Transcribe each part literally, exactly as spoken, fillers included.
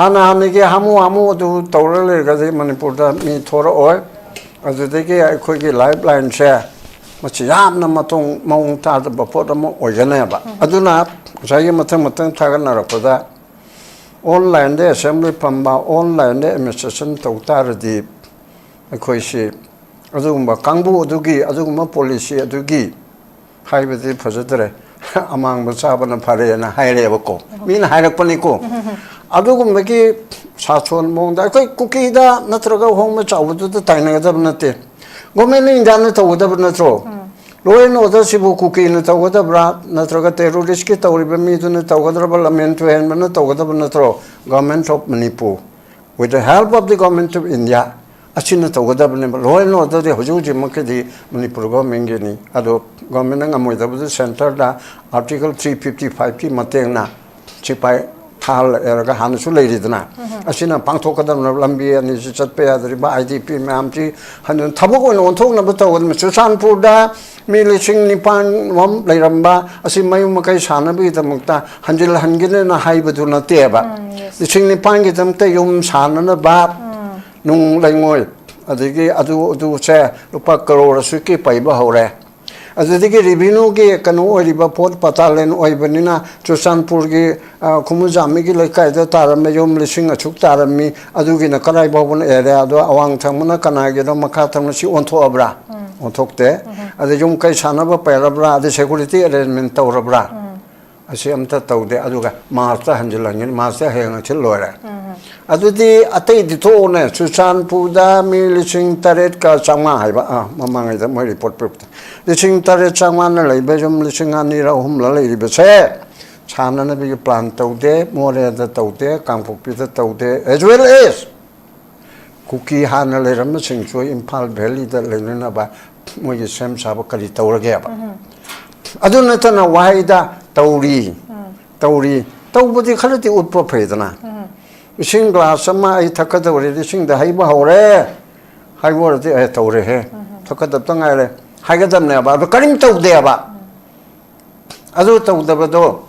ꯍꯥꯟꯅ ꯍꯥꯟꯅꯒꯤ ꯍꯥꯃꯨ ꯍꯥꯃꯨ ꯑꯗꯨ ꯇꯧꯔ ꯂꯩꯔꯒꯗꯤ ꯃꯅꯤꯄꯨꯔꯗ ꯃꯤ ꯊꯣꯔꯛꯑꯣꯏ꯫ ꯑꯗꯨꯗꯒꯤ ꯑꯩꯈꯣꯏꯒꯤ ꯂꯥꯏꯐ ꯂꯥꯏꯟꯁꯦ ꯃꯁꯤ ꯌꯥꯝꯅ ꯃꯇꯣꯡ ꯃꯑꯣꯡ ꯇꯥꯗꯕ ꯄꯣꯠ ꯑꯃ ꯑꯣꯏꯒꯅꯦꯕ꯫ ꯑꯗꯨꯅ ꯉꯁꯥꯏꯒꯤ ꯃꯊꯪ ꯃꯊꯪ ꯊꯥꯒꯠꯅꯔꯛꯄꯗ ꯑꯣꯟꯂꯥꯏꯟꯗ ꯑꯦꯁꯦꯝꯕ꯭ꯂꯤ ꯐꯝꯕ, ꯑꯣꯟꯂꯥꯏꯟꯗ ꯑꯦꯗꯃꯤꯅꯤꯁꯇ꯭ꯔꯦꯁꯟ ꯇꯧ ꯇꯥꯔꯗꯤ ꯑꯩꯈꯣꯏꯁꯤ ꯑꯗꯨꯒꯨꯝꯕ ꯀꯥꯡꯕꯨ ꯑꯗꯨꯒꯤ, ꯑꯗꯨꯒꯨꯝꯕ ꯄꯣꯂꯤꯁꯤ ꯑꯗꯨꯒꯤ ꯍꯥꯏꯕꯗꯤ ꯐꯖꯗ꯭ꯔꯦ꯫ ꯑꯃꯥꯡꯕ ꯆꯥꯕꯅ ꯐꯔꯦꯅ ꯍꯥꯏꯔꯦꯕꯀꯣ, ꯃꯤꯅ ꯍꯥꯏꯔꯛꯄꯅꯤꯀꯣ꯫ ꯑꯗꯨꯒꯨꯝꯕꯒꯤ ꯁꯥꯁꯣꯟ ꯃꯑꯣꯡꯗ ꯑꯩꯈꯣꯏ ꯀꯨꯀꯤꯗ ꯅꯠꯇ꯭ꯔꯒ ꯑꯍꯣꯡꯕ ꯆꯥꯎꯕꯗꯨꯗ ꯇꯥꯏꯅꯒꯗꯕ ꯅꯠꯇꯦ꯫ ꯒꯣꯔꯃꯦꯟ ꯑꯣꯐ ꯏꯟꯗꯤꯌꯥꯅ ꯇꯧꯒꯗꯕ ꯅꯠꯇ꯭ꯔꯣ? ꯂꯣ ꯑꯦꯟ ꯑꯣꯔꯗꯔꯁꯤꯕꯨ ꯀꯨꯀꯤꯅ ꯇꯧꯒꯗꯕ꯭ꯔꯥ, ꯅꯠꯇ꯭ꯔꯒ ꯇꯦꯔꯣꯔꯤꯁꯀꯤ ꯇꯧꯔꯤꯕ ꯃꯤꯗꯨꯅ ꯇꯧꯒꯗ꯭ꯔꯕ, ꯂꯝꯍꯦꯟ ꯇꯨꯍꯦꯟꯕꯅ ꯇꯧꯒꯗꯕ ꯅꯠꯇ꯭ꯔꯣ? Government of Manipur, with the help of the Government of India, ꯑꯁꯤꯅ ꯇꯧꯒꯗꯕꯅꯦꯕ꯫ ꯂꯣ ꯑꯦꯟ ꯑꯣꯔꯗꯔꯗꯤ ꯍꯧꯖꯤꯛ ꯍꯧꯖꯤꯛꯃꯛꯀꯤꯗꯤ ꯃꯅꯤꯄꯨꯔ ꯒꯣꯔꯃꯦꯟꯒꯤꯅꯤ꯫ ꯑꯗꯣ ꯒꯣꯔꯃꯦꯟꯅ ꯉꯝꯃꯣꯏꯗꯕꯗꯨ ꯁꯦꯟꯇꯔꯗ ꯑꯥꯔꯇꯤꯀꯜ ꯊ꯭ꯔꯤ ꯐꯤꯐꯇꯤ ꯐꯥꯏꯚꯀꯤ ꯃꯇꯦꯡꯅ ꯁꯤꯐꯥꯏ ꯊꯥꯍꯜꯂꯛꯑꯦꯔꯒ ꯍꯥꯟꯅꯁꯨ ꯂꯩꯔꯤꯗꯅ꯫ ꯑꯁꯤꯅ ꯄꯥꯡꯊꯣꯛꯀꯗꯕꯅꯦꯕ꯫ ꯂꯝꯕꯤ ꯑꯅꯤꯁꯤ ꯆꯠꯄ ꯌꯥꯗ꯭ꯔꯤꯕ, ꯑꯥꯏ ꯗꯤ ꯄꯤ ꯃꯌꯥꯝꯁꯤ ꯍꯟꯗꯨꯅ ꯊꯕꯛ ꯑꯣꯏꯅ ꯑꯣꯟꯊꯣꯛꯅꯕ ꯇꯧꯒꯗꯕꯅꯤ꯫ ꯆꯨꯔꯆꯥꯟꯄꯨꯔꯗ ꯃꯤ ꯂꯤꯁꯤꯡ ꯅꯤꯄꯥꯟ ꯔꯣꯝ ꯂꯩꯔꯝꯕ ꯑꯁꯤ ꯃꯌꯨꯝ ꯃꯀꯩ ꯁꯥꯅꯕꯒꯤꯗꯃꯛꯇ ꯍꯟꯖꯤꯜꯍꯟꯒꯅꯤꯅ ꯍꯥꯏꯕꯗꯨ ꯅꯠꯇꯦꯕ꯫ ꯎꯝ, yes. ꯂꯤꯁꯤꯡ ꯅꯤꯄꯥꯟꯒꯤꯗꯃꯛꯇ ꯌꯨꯝ ꯁꯥꯅꯅꯕ, ꯎꯝ, ꯅꯨꯡ ꯂꯩꯉꯣꯏ, ꯑꯗꯒꯤ ꯑꯗꯨ ꯑꯗꯨꯁꯦ ꯂꯨꯄꯥ ꯀꯔꯣꯔ ꯑꯁꯨꯛꯀꯤ ꯄꯩꯕ ꯍꯧꯔꯦ꯫ ꯑꯗꯨꯗꯒꯤ ꯔꯦꯚꯤꯅ꯭ꯌꯨꯒꯤ ꯀꯩꯅꯣ ꯑꯣꯏꯔꯤꯕ ꯄꯣꯠ ꯄꯇꯥꯂꯦꯟ ꯑꯣꯏꯕꯅꯤꯅ ꯆꯨꯔꯆꯥꯟꯄꯨꯔꯒꯤ, ꯑ, ꯈꯨꯃꯨꯖꯥꯃꯤꯒꯤ ꯂꯩꯀꯥꯏꯗ ꯇꯥꯔꯝꯕ ꯌꯨꯝ ꯂꯤꯁꯤꯡ ꯑꯁꯨꯛ ꯇꯥꯔꯝꯃꯤ, ꯑꯗꯨꯒꯤꯅ ꯀꯗꯥꯏ ꯐꯥꯎꯕꯅ ꯑꯦꯔꯤꯌꯥꯗꯣ, ꯑꯋꯥꯡ ꯊꯪꯕꯅ ꯀꯅꯥꯒꯤꯅꯣ, ꯃꯈꯥ ꯊꯪꯕꯅ ꯁꯤ ꯑꯣꯟꯊꯣꯛꯑꯕ꯭ꯔꯥ? ꯎꯝ. ꯑꯣꯟꯊꯣꯛꯇꯦ꯫ ꯎꯝ. ꯑꯗ ꯌꯨꯝ ꯀꯩ ꯁꯥꯟꯅꯕ ꯄꯩꯔꯕ꯭ꯔꯥ? ꯑꯗ ꯁꯦꯀꯨꯔꯤꯇꯤ ꯑꯦꯔꯦꯟꯖꯃꯦꯟ ꯇꯧꯔꯕ꯭ꯔꯥ? ꯎꯝ. ꯑꯁꯤ ꯑꯝꯇ ꯇꯧꯗꯦ꯫ ꯑꯗꯨꯒ ꯃꯥꯔꯆꯇ ꯍꯟꯖꯤꯜꯍꯟꯒꯅꯤ, ꯃꯥꯔꯆꯇ ꯍꯌꯦꯡ ꯍꯪꯆꯤꯠ ꯂꯣꯏꯔꯦ꯫ ꯎꯝ. ꯑꯗꯨꯗꯤ ꯑꯇꯩꯗꯤ ꯊꯣꯛꯎꯅꯦ, ꯆꯨꯔꯆꯥꯟꯄꯨꯔꯗ ꯃꯤ ꯂꯤꯁꯤꯡ ꯇꯔꯦꯠꯀ ꯆꯥꯝꯃꯉꯥ ꯍꯥꯏꯕ, ꯑꯥ, ꯃꯃꯥꯡꯉꯩꯗ ꯃꯣꯏ ꯔꯤꯄꯣꯔꯠ ꯄꯤꯔꯛꯄꯗ ꯂꯤꯁꯤꯡ ꯇꯔꯦꯠ ꯆꯥꯝꯃꯉꯥꯅ ꯂꯩꯕ ꯌꯨꯝ ꯂꯤꯁꯤꯡ ꯑꯅꯤꯔ ꯑꯍꯨꯝꯂ ꯂꯩꯔꯤꯕꯁꯦ ꯁꯥꯟꯅꯅꯕꯒꯤ ꯄ꯭ꯂꯥꯟ ꯇꯧꯗꯦ, ꯃꯣꯔꯦꯗ ꯇꯧꯗꯦ, ꯀꯥꯡꯄꯣꯛꯄꯤꯗ ꯇꯧꯗꯦ, as well as ꯀꯨꯀꯤ ꯍꯥꯟꯅ ꯂꯩꯔꯝꯕꯁꯤꯡꯁꯨ ꯏꯝꯐꯥꯜ ꯚꯦꯂꯤꯗ ꯂꯩꯅꯅꯕ ꯃꯣꯏꯒꯤ ꯁꯦꯝ ꯁꯥꯕ ꯀꯔꯤ ꯇꯧꯔꯒꯦꯕ? ꯎꯝ. ꯑꯗꯨ ꯅꯠꯇꯅ ꯋꯥꯍꯩꯗ "ꯇꯧꯔꯤ, ꯎꯝ, ꯇꯧꯔꯤ", ꯇꯧꯕꯗꯤ ꯈꯔꯗꯤ ꯎꯠꯄ ꯐꯩꯗꯅ꯫ ꯎꯝ. ꯏꯁꯤꯡ ꯒ꯭ꯂꯥꯁ ꯑꯃ ꯑꯩ ꯊꯛꯀꯗꯧꯔꯦ, ꯏꯁꯤꯡꯗ ꯍꯩꯕ ꯍꯧꯔꯦ ꯍꯥꯏꯕ ꯑꯣꯏꯔꯗꯤ, "ꯑꯦ, ꯇꯧꯔꯦꯍꯦ, ꯎꯝ, ꯊꯛꯀꯗꯕꯇ ꯉꯥꯏꯔꯦ" ꯍꯥꯏꯒꯗꯕꯅꯦꯕ꯫ ꯑꯗꯨ ꯀꯔꯤꯝ ꯇꯧꯗꯦꯕ꯫ ꯎꯝ. ꯑꯗꯨ ꯇꯧꯗꯕꯗꯣ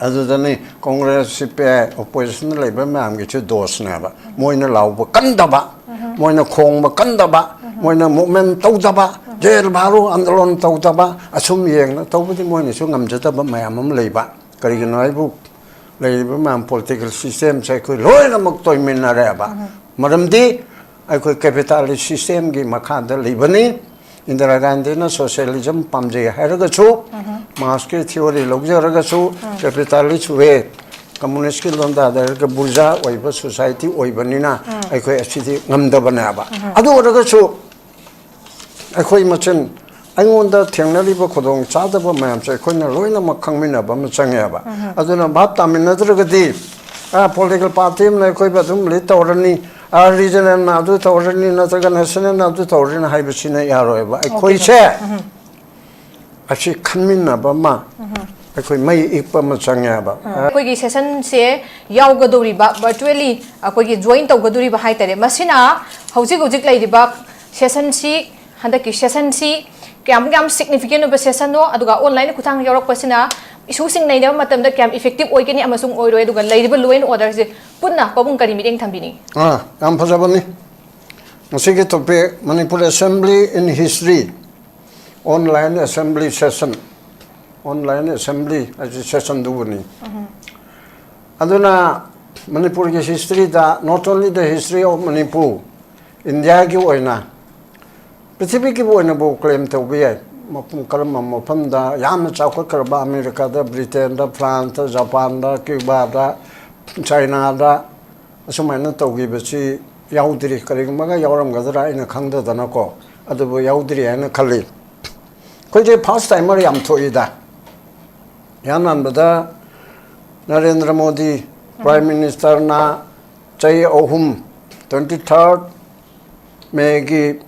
ꯑꯗꯨꯗꯅꯤ ꯀꯣꯡꯒ꯭ꯔꯦꯁ, ꯁꯤ ꯄꯤ ꯑꯥꯏ, ꯑꯣꯄꯣꯖꯤꯁꯟꯗ ꯂꯩꯕ ꯃꯌꯥꯝꯒꯤꯁꯨ ꯗꯣꯁꯅꯦꯕ꯫ ꯃꯣꯏꯅ ꯂꯥꯎꯕ ꯀꯟꯗꯕ, ꯃꯣꯏꯅ ꯈꯣꯡꯕ ꯀꯟꯗꯕ, ꯃꯣꯏꯅ ꯃꯨꯞꯃꯦꯟ ꯇꯧꯗꯕ, ꯖꯦꯜ ꯚꯥꯔꯣ ꯑꯟꯗꯣꯂꯟ ꯇꯧꯗꯕ, ꯑꯁꯨꯝ ꯌꯦꯡꯅ ꯇꯧꯕꯗꯤ ꯃꯣꯏꯅꯁꯨ ꯉꯝꯖꯗꯕ ꯃꯌꯥꯝ ꯑꯃ ꯂꯩꯕ꯫ ꯀꯔꯤꯒꯤꯅꯣ ꯍꯥꯏꯕꯨ, ꯂꯩꯔꯤꯕ ꯃꯌꯥꯝ ꯄꯣꯂꯤꯇꯤꯀꯦꯜ ꯁꯤꯁꯇꯦꯝꯁꯦ ꯑꯩꯈꯣꯏ ꯂꯣꯏꯅꯃꯛ ꯇꯣꯏꯃꯤꯟꯅꯔꯦꯕ꯫ ꯃꯔꯝꯗꯤ ꯑꯩꯈꯣꯏ ꯀꯦꯄꯤꯇꯥꯂꯤꯁ ꯁꯤꯁꯇꯦꯝꯒꯤ ꯃꯈꯥꯗ ꯂꯩꯕꯅꯤ꯫ ꯏꯟꯗꯤꯔꯥ ꯒꯥꯟꯙꯤꯅ ꯁꯣꯁꯤꯌꯦꯂꯤꯖꯝ ꯄꯥꯝꯖꯩ ꯍꯥꯏꯔꯒꯁꯨ, ꯃꯥꯔꯛꯁꯀꯤ ꯊꯤꯑꯣꯔꯤ ꯂꯧꯖꯔꯒꯁꯨ, ꯀꯦꯄꯤꯇꯥꯂꯤꯁ ꯋꯦ, ꯀꯝꯃꯨꯅꯤꯁꯀꯤ ꯂꯣꯟꯗꯥꯗ ꯍꯥꯏꯔꯒ ꯕꯨꯔꯖꯥ ꯑꯣꯏꯕ ꯁꯣꯁꯥꯏꯇꯤ ꯑꯣꯏꯕꯅꯤꯅ ꯑꯩꯈꯣꯏ ꯑꯁꯤꯗꯤ ꯉꯝꯗꯕꯅꯦꯕ꯫ ꯑꯗꯨ ꯑꯣꯏꯔꯒꯁꯨ ꯑꯩꯈꯣꯏ ꯃꯁꯦꯟ ꯑꯩꯉꯣꯟꯗ ꯊꯦꯡꯅꯔꯤꯕ ꯈꯨꯗꯣꯡ ꯆꯥꯗꯕ ꯃꯌꯥꯝꯁꯦ ꯑꯩꯈꯣꯏꯅ ꯂꯣꯏꯅꯃꯛ ꯈꯪꯃꯤꯟꯅꯕ ꯑꯃ ꯆꯪꯉꯦꯕ꯫ ꯑꯗꯨꯅ ꯚꯥꯞ ꯇꯥꯃꯤꯟꯅꯗ꯭ꯔꯒꯗꯤ, ꯄꯣꯂꯤꯇꯤꯀꯦꯜ ꯄꯥꯔꯇꯤ ꯑꯃꯅ ꯑꯩꯈꯣꯏꯕꯨ ꯑꯗꯨꯝ ꯂꯤꯠ ꯇꯧꯔꯅꯤ, ꯔꯤꯖꯅꯦꯜꯅ ꯑꯗꯨ ꯇꯧꯔꯅꯤ, ꯅꯠꯇ꯭ꯔꯒ ꯅꯦꯁꯅꯦꯜꯅ ꯑꯗꯨ ꯇꯧꯔꯅꯤ ꯍꯥꯏꯕꯁꯤꯅ ꯌꯥꯔꯣꯏꯕ꯫ ꯑꯩꯈꯣꯏꯁꯦ ꯑꯁꯤ ꯈꯟꯃꯤꯟꯅꯕ ꯑꯃ, ꯑꯩꯈꯣꯏ ꯃꯩ ꯏꯛꯄ ꯑꯃ ꯆꯪꯉꯦꯕ꯫ ꯑꯩꯈꯣꯏꯒꯤ ꯁꯦꯁꯟꯁꯦ ꯌꯥꯎꯒꯗꯧꯔꯤꯕ, ꯚꯔꯆꯨꯋꯦꯜꯂꯤ ꯑꯩꯈꯣꯏꯒꯤ ꯖꯣꯏꯟ ꯇꯧꯒꯗꯧꯔꯤꯕ ꯍꯥꯏꯇꯥꯔꯦ, ꯃꯁꯤꯅ ꯍꯧꯖꯤꯛ ꯍꯧꯖꯤꯛ ꯂꯩꯔꯤꯕ ꯁꯦꯁꯟꯁꯤ, ꯍꯟꯗꯛꯀꯤ ꯁꯦꯁꯟꯁꯤ ꯀꯌꯥꯃꯨꯛ ꯌꯥꯝ ꯁꯤꯒꯅꯤꯐꯤꯀꯦꯟ ꯑꯣꯏꯕ ꯁꯦꯁꯟꯅꯣ, ꯑꯗꯨꯒ ꯑꯣꯟꯂꯥꯏꯟꯗ ꯈꯨꯠꯊꯥꯡꯗ ꯌꯥꯎꯔꯛꯄꯁꯤꯅ ꯏꯁꯨꯁꯤꯡ ꯅꯩꯅꯕ ꯃꯇꯝꯗ ꯀꯌꯥꯝ ꯏꯐꯦꯛꯇꯤꯞ ꯑꯣꯏꯒꯅꯤ ꯑꯃꯁꯨꯡ ꯑꯣꯏꯔꯣꯏ, ꯑꯗꯨꯒ ꯂꯩꯔꯤꯕ ꯂꯣ ꯑꯦꯟ ꯑꯣꯔꯗꯔꯁꯦ ꯄꯨꯟꯅ ꯄꯥꯕꯨꯡ ꯀꯔꯤ ꯃꯤꯠꯌꯦꯡ ꯊꯝꯕꯤꯅꯤ? ꯑꯥ, ꯌꯥꯝ ꯐꯖꯕꯅꯤ꯫ ꯉꯁꯤꯒꯤ topic, Manipur Assembly in History, online assembly session, online assembly ꯍꯥꯏꯁꯤ ꯁꯦꯁꯟꯗꯨꯕꯨꯅꯤ꯫ ꯑꯗꯨꯅ ꯃꯅꯤꯄꯨꯔꯒꯤ ꯍꯤꯁꯇ꯭ꯔꯤꯗ, not only the history of Manipur, ꯏꯟꯗꯤꯌꯥꯒꯤ ꯑꯣꯏꯅ, ꯄ꯭ꯔꯤꯊꯤꯕꯤꯒꯤ ꯑꯣꯏꯅꯕꯨ ꯀ꯭ꯂꯦꯝ ꯇꯧꯕ ꯌꯥꯏ꯫ ꯃꯐꯝ ꯀꯔꯝꯕ ꯃꯐꯝꯗ ꯌꯥꯝꯅ ꯆꯥꯎꯈꯠꯈ꯭ꯔꯕ ꯑꯃꯦꯔꯤꯀꯥꯗ, ꯕ꯭ꯔꯤꯇꯦꯟꯗ, ꯐ꯭ꯔꯥꯟꯁꯇ, ꯖꯄꯥꯟꯗ, ꯀ꯭ꯌꯨꯕꯥꯗ, ꯆꯥꯏꯅꯥꯗ ꯑꯁꯨꯃꯥꯏꯅ ꯇꯧꯈꯤꯕꯁꯤ ꯌꯥꯎꯗ꯭ꯔꯤ꯫ ꯀꯔꯤꯒꯨꯝꯕꯒ ꯌꯥꯎꯔꯝꯒꯗ꯭ꯔꯥ ꯑꯩꯅ ꯈꯪꯗꯗꯅꯀꯣ, ꯑꯗꯨꯕꯨ ꯌꯥꯎꯗ꯭ꯔꯤ ꯍꯥꯏꯅ ꯈꯜꯂꯤ꯫ ꯑꯩꯈꯣꯏꯁꯦ ꯐꯥꯔꯁ ꯇꯥꯏꯃꯔ ꯌꯥꯝ ꯊꯣꯛꯏꯗ꯫ ꯏꯍꯥꯟ ꯍꯥꯟꯕꯗ ꯅꯔꯦꯟꯗ꯭ꯔ ꯃꯣꯗꯤ ꯄ꯭ꯔꯥꯏꯝ ꯃꯤꯅꯤꯁꯇꯔꯅ ꯆꯍꯤ ꯑꯍꯨꯝ, twenty third ꯃꯦꯒꯤ,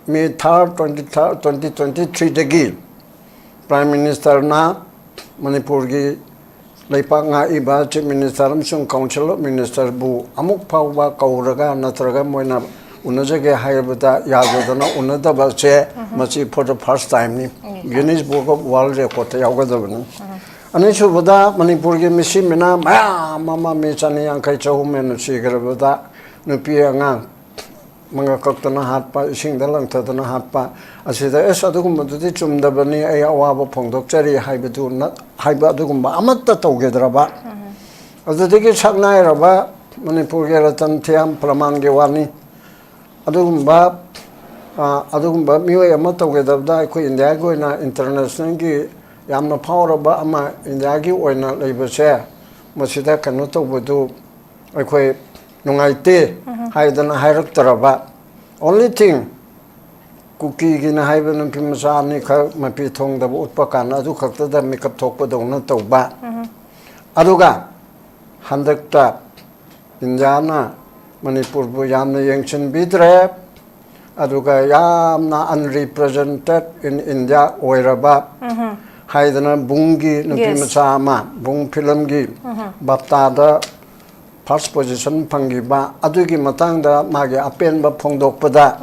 May third, twenty third, twenty twenty threeꯗꯒꯤ ꯄ꯭ꯔꯥꯏꯝ ꯃꯤꯅꯤꯁꯇꯔꯅ ꯃꯅꯤꯄꯨꯔꯒꯤ ꯂꯩꯄꯥꯛ ꯉꯥꯛꯏꯕ ꯆꯤꯐ ꯃꯤꯅꯤꯁꯇꯔ ꯑꯃꯁꯨꯡ ꯀꯥꯎꯟꯁꯤꯜ ꯑꯣꯐ ꯃꯤꯅꯤꯁꯇꯔꯕꯨ ꯑꯃꯨꯛ ꯐꯥꯎꯕ ꯀꯧꯔꯒ ꯅꯠꯇ꯭ꯔꯒ ꯃꯣꯏꯅ ꯎꯅꯖꯒꯦ ꯍꯥꯏꯕꯗ ꯌꯥꯗꯗꯅ ꯎꯅꯗꯕꯁꯦ, ꯃꯁꯤ for the first timeꯅꯤ꯫ Guinness Book of World Recordꯇ ꯌꯥꯎꯒꯗꯕꯅꯤ꯫ ꯑꯅꯤꯁꯨꯕꯗ, ꯃꯅꯤꯄꯨꯔꯒꯤ ꯃꯤꯁꯤ ꯃꯤꯅꯥ ꯃꯌꯥꯝ ꯑꯃ, ꯃꯤ ꯆꯅꯤ ꯌꯥꯡꯈꯩ ꯆꯍꯨꯝ ꯍꯦꯟꯅ ꯁꯤꯈ꯭ꯔꯕꯗ, ꯅꯨꯄꯤ ꯑꯉꯥꯡ ꯃꯉꯛ ꯀꯛꯇꯅ ꯍꯥꯠꯄ, ꯏꯁꯤꯡꯗ ꯂꯪꯊꯗꯅ ꯍꯥꯠꯄ, ꯑꯁꯤꯗ "ꯑꯦꯁ, ꯑꯗꯨꯒꯨꯝꯕꯗꯨꯗꯤ ꯆꯨꯝꯗꯕꯅꯤ, ꯑꯩ ꯑꯋꯥꯕ ꯐꯣꯡꯗꯣꯛꯆꯔꯤ" ꯍꯥꯏꯕꯗꯨ ꯅ-, ꯍꯥꯏꯕ ꯑꯗꯨꯒꯨꯝꯕ ꯑꯃꯠꯇ ꯇꯧꯈꯤꯗ꯭ꯔꯕ? ꯑꯗꯨꯗꯒꯤ ꯁꯛꯅꯥꯏꯔꯕ ꯃꯅꯤꯄꯨꯔꯒꯤ ꯔꯇꯟ ꯊꯤꯌꯥꯝ ꯄ꯭ꯔꯃꯥꯟꯒꯤ ꯋꯥꯅꯤ꯫ ꯑꯗꯨꯒꯨꯝꯕ, ꯑ, ꯑꯗꯨꯒꯨꯝꯕ ꯃꯤꯑꯣꯏ ꯑꯃ ꯇꯧꯒꯗꯕꯗ ꯑꯩꯈꯣꯏ ꯏꯟꯗꯤꯌꯥꯒꯤ ꯑꯣꯏꯅ ꯏꯟꯇꯔꯅꯦꯁꯅꯦꯜꯒꯤ ꯌꯥꯝꯅ ꯐꯥꯎꯔꯕ ꯑꯃ ꯏꯟꯗꯤꯌꯥꯒꯤ ꯑꯣꯏꯅ ꯂꯩꯕꯁꯦ, ꯃꯁꯤꯗ ꯀꯩꯅꯣ ꯇꯧꯕꯗꯨ ꯑꯩꯈꯣꯏ ꯅꯨꯡꯉꯥꯏꯇꯦ ꯍꯥꯏꯗꯅ ꯍꯥꯏꯔꯛꯇ꯭ꯔꯕ? Only thing, ꯀꯨꯀꯤꯒꯤꯅ ꯍꯥꯏꯕ ꯅꯨꯄꯤ ꯃꯆꯥ ꯑꯅꯤꯈꯛ ꯃꯄꯤ ꯊꯣꯡꯗꯕ ꯎꯠꯄ ꯀꯥꯟꯗ ꯑꯗꯨ ꯈꯛꯇꯗ ꯃꯤꯀꯞ ꯊꯣꯛꯄꯗꯧꯅ ꯇꯧꯕ꯫ ꯑꯗꯨꯒ ꯍꯟꯗꯛꯇ ꯏꯟꯗꯤꯌꯥꯅ ꯃꯅꯤꯄꯨꯔꯕꯨ ꯌꯥꯝꯅ ꯌꯦꯡꯁꯤꯟꯕꯤꯗ꯭ꯔꯦ, ꯑꯗꯨꯒ ꯌꯥꯝꯅ unrepresented in India ꯑꯣꯏꯔꯕ ꯍꯥꯏꯗꯅ ꯕꯨꯡꯒꯤ ꯅꯨꯄꯤ Yes. ꯃꯆꯥ ꯑꯃ, ꯕꯨꯡ ꯐꯤꯂꯝꯒꯤ ꯕꯞꯇꯥꯗ first position ꯐꯪꯈꯤꯕ ꯑꯗꯨꯒꯤ ꯃꯇꯥꯡꯗ ꯃꯥꯒꯤ ꯑꯄꯦꯟꯕ ꯐꯣꯡꯗꯣꯛꯄꯗ,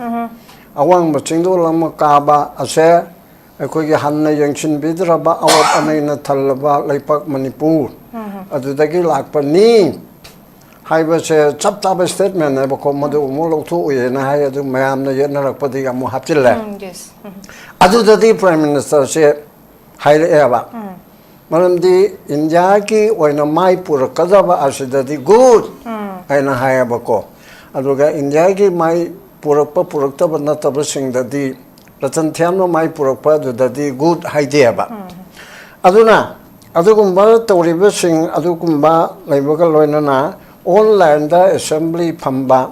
"ꯑꯋꯥꯡꯕ ꯆꯤꯡꯗꯣꯜ ꯑꯃ ꯀꯥꯕ ꯑꯁꯦ ꯑꯩꯈꯣꯏꯒꯤ ꯍꯟꯅ ꯌꯦꯡꯁꯤꯟꯕꯤꯗ꯭ꯔꯕ ꯑꯋꯥꯠ ꯑꯅꯩꯅ ꯊꯜꯂꯕ ꯂꯩꯄꯥꯛ ꯃꯅꯤꯄꯨꯔ ꯑꯗꯨꯗꯒꯤ ꯂꯥꯛꯄꯅꯤ" ꯍꯥꯏꯕꯁꯦ ꯆꯞ ꯆꯥꯕ statement ꯅꯦꯕꯀꯣ꯫ ꯃꯗꯨ ꯑꯃꯨꯛ ꯂꯧꯊꯣꯛꯎꯏꯅ ꯍꯥꯏ, ꯑꯗꯨ ꯃꯌꯥꯝꯅ ꯌꯦꯠꯅꯔꯛꯄꯗꯒꯤ ꯑꯃꯨꯛ ꯍꯥꯞꯆꯤꯜꯂꯦ꯫ ꯎꯝ, yes. ꯎꯝ. ꯑꯗꯨꯗꯗꯤ Prime Minister ꯁꯦ ꯍꯥꯏꯔꯛꯑꯦꯕ꯫ ꯃꯔꯝꯗꯤ ꯏꯟꯗꯤꯌꯥꯒꯤ ꯑꯣꯏꯅ ꯃꯥꯏ ꯄꯨꯔꯛꯀꯗꯕ ꯑꯁꯤꯗꯗꯤ good ꯍꯥꯏꯅ ꯍꯥꯏꯌꯦꯕꯀꯣ꯫ ꯑꯗꯨꯒ ꯏꯟꯗꯤꯌꯥꯒꯤ ꯃꯥꯏ ꯄꯨꯔꯛꯄ ꯄꯨꯔꯛꯇꯕ ꯅꯠꯇꯕꯁꯤꯡꯗꯗꯤ, ꯔꯇꯟ ꯊꯤꯌꯥꯝꯅ ꯃꯥꯏ ꯄꯨꯔꯛꯄ ꯑꯗꯨꯗꯗꯤ good ꯍꯥꯏꯗꯦꯕ꯫ ꯑꯗꯨꯅ ꯑꯗꯨꯒꯨꯝꯕ ꯇꯧꯔꯤꯕꯁꯤꯡ, ꯑꯗꯨꯒꯨꯝꯕ ꯂꯩꯕꯒ ꯂꯣꯏꯅꯅ online-ꯗ assembly ꯐꯝꯕ,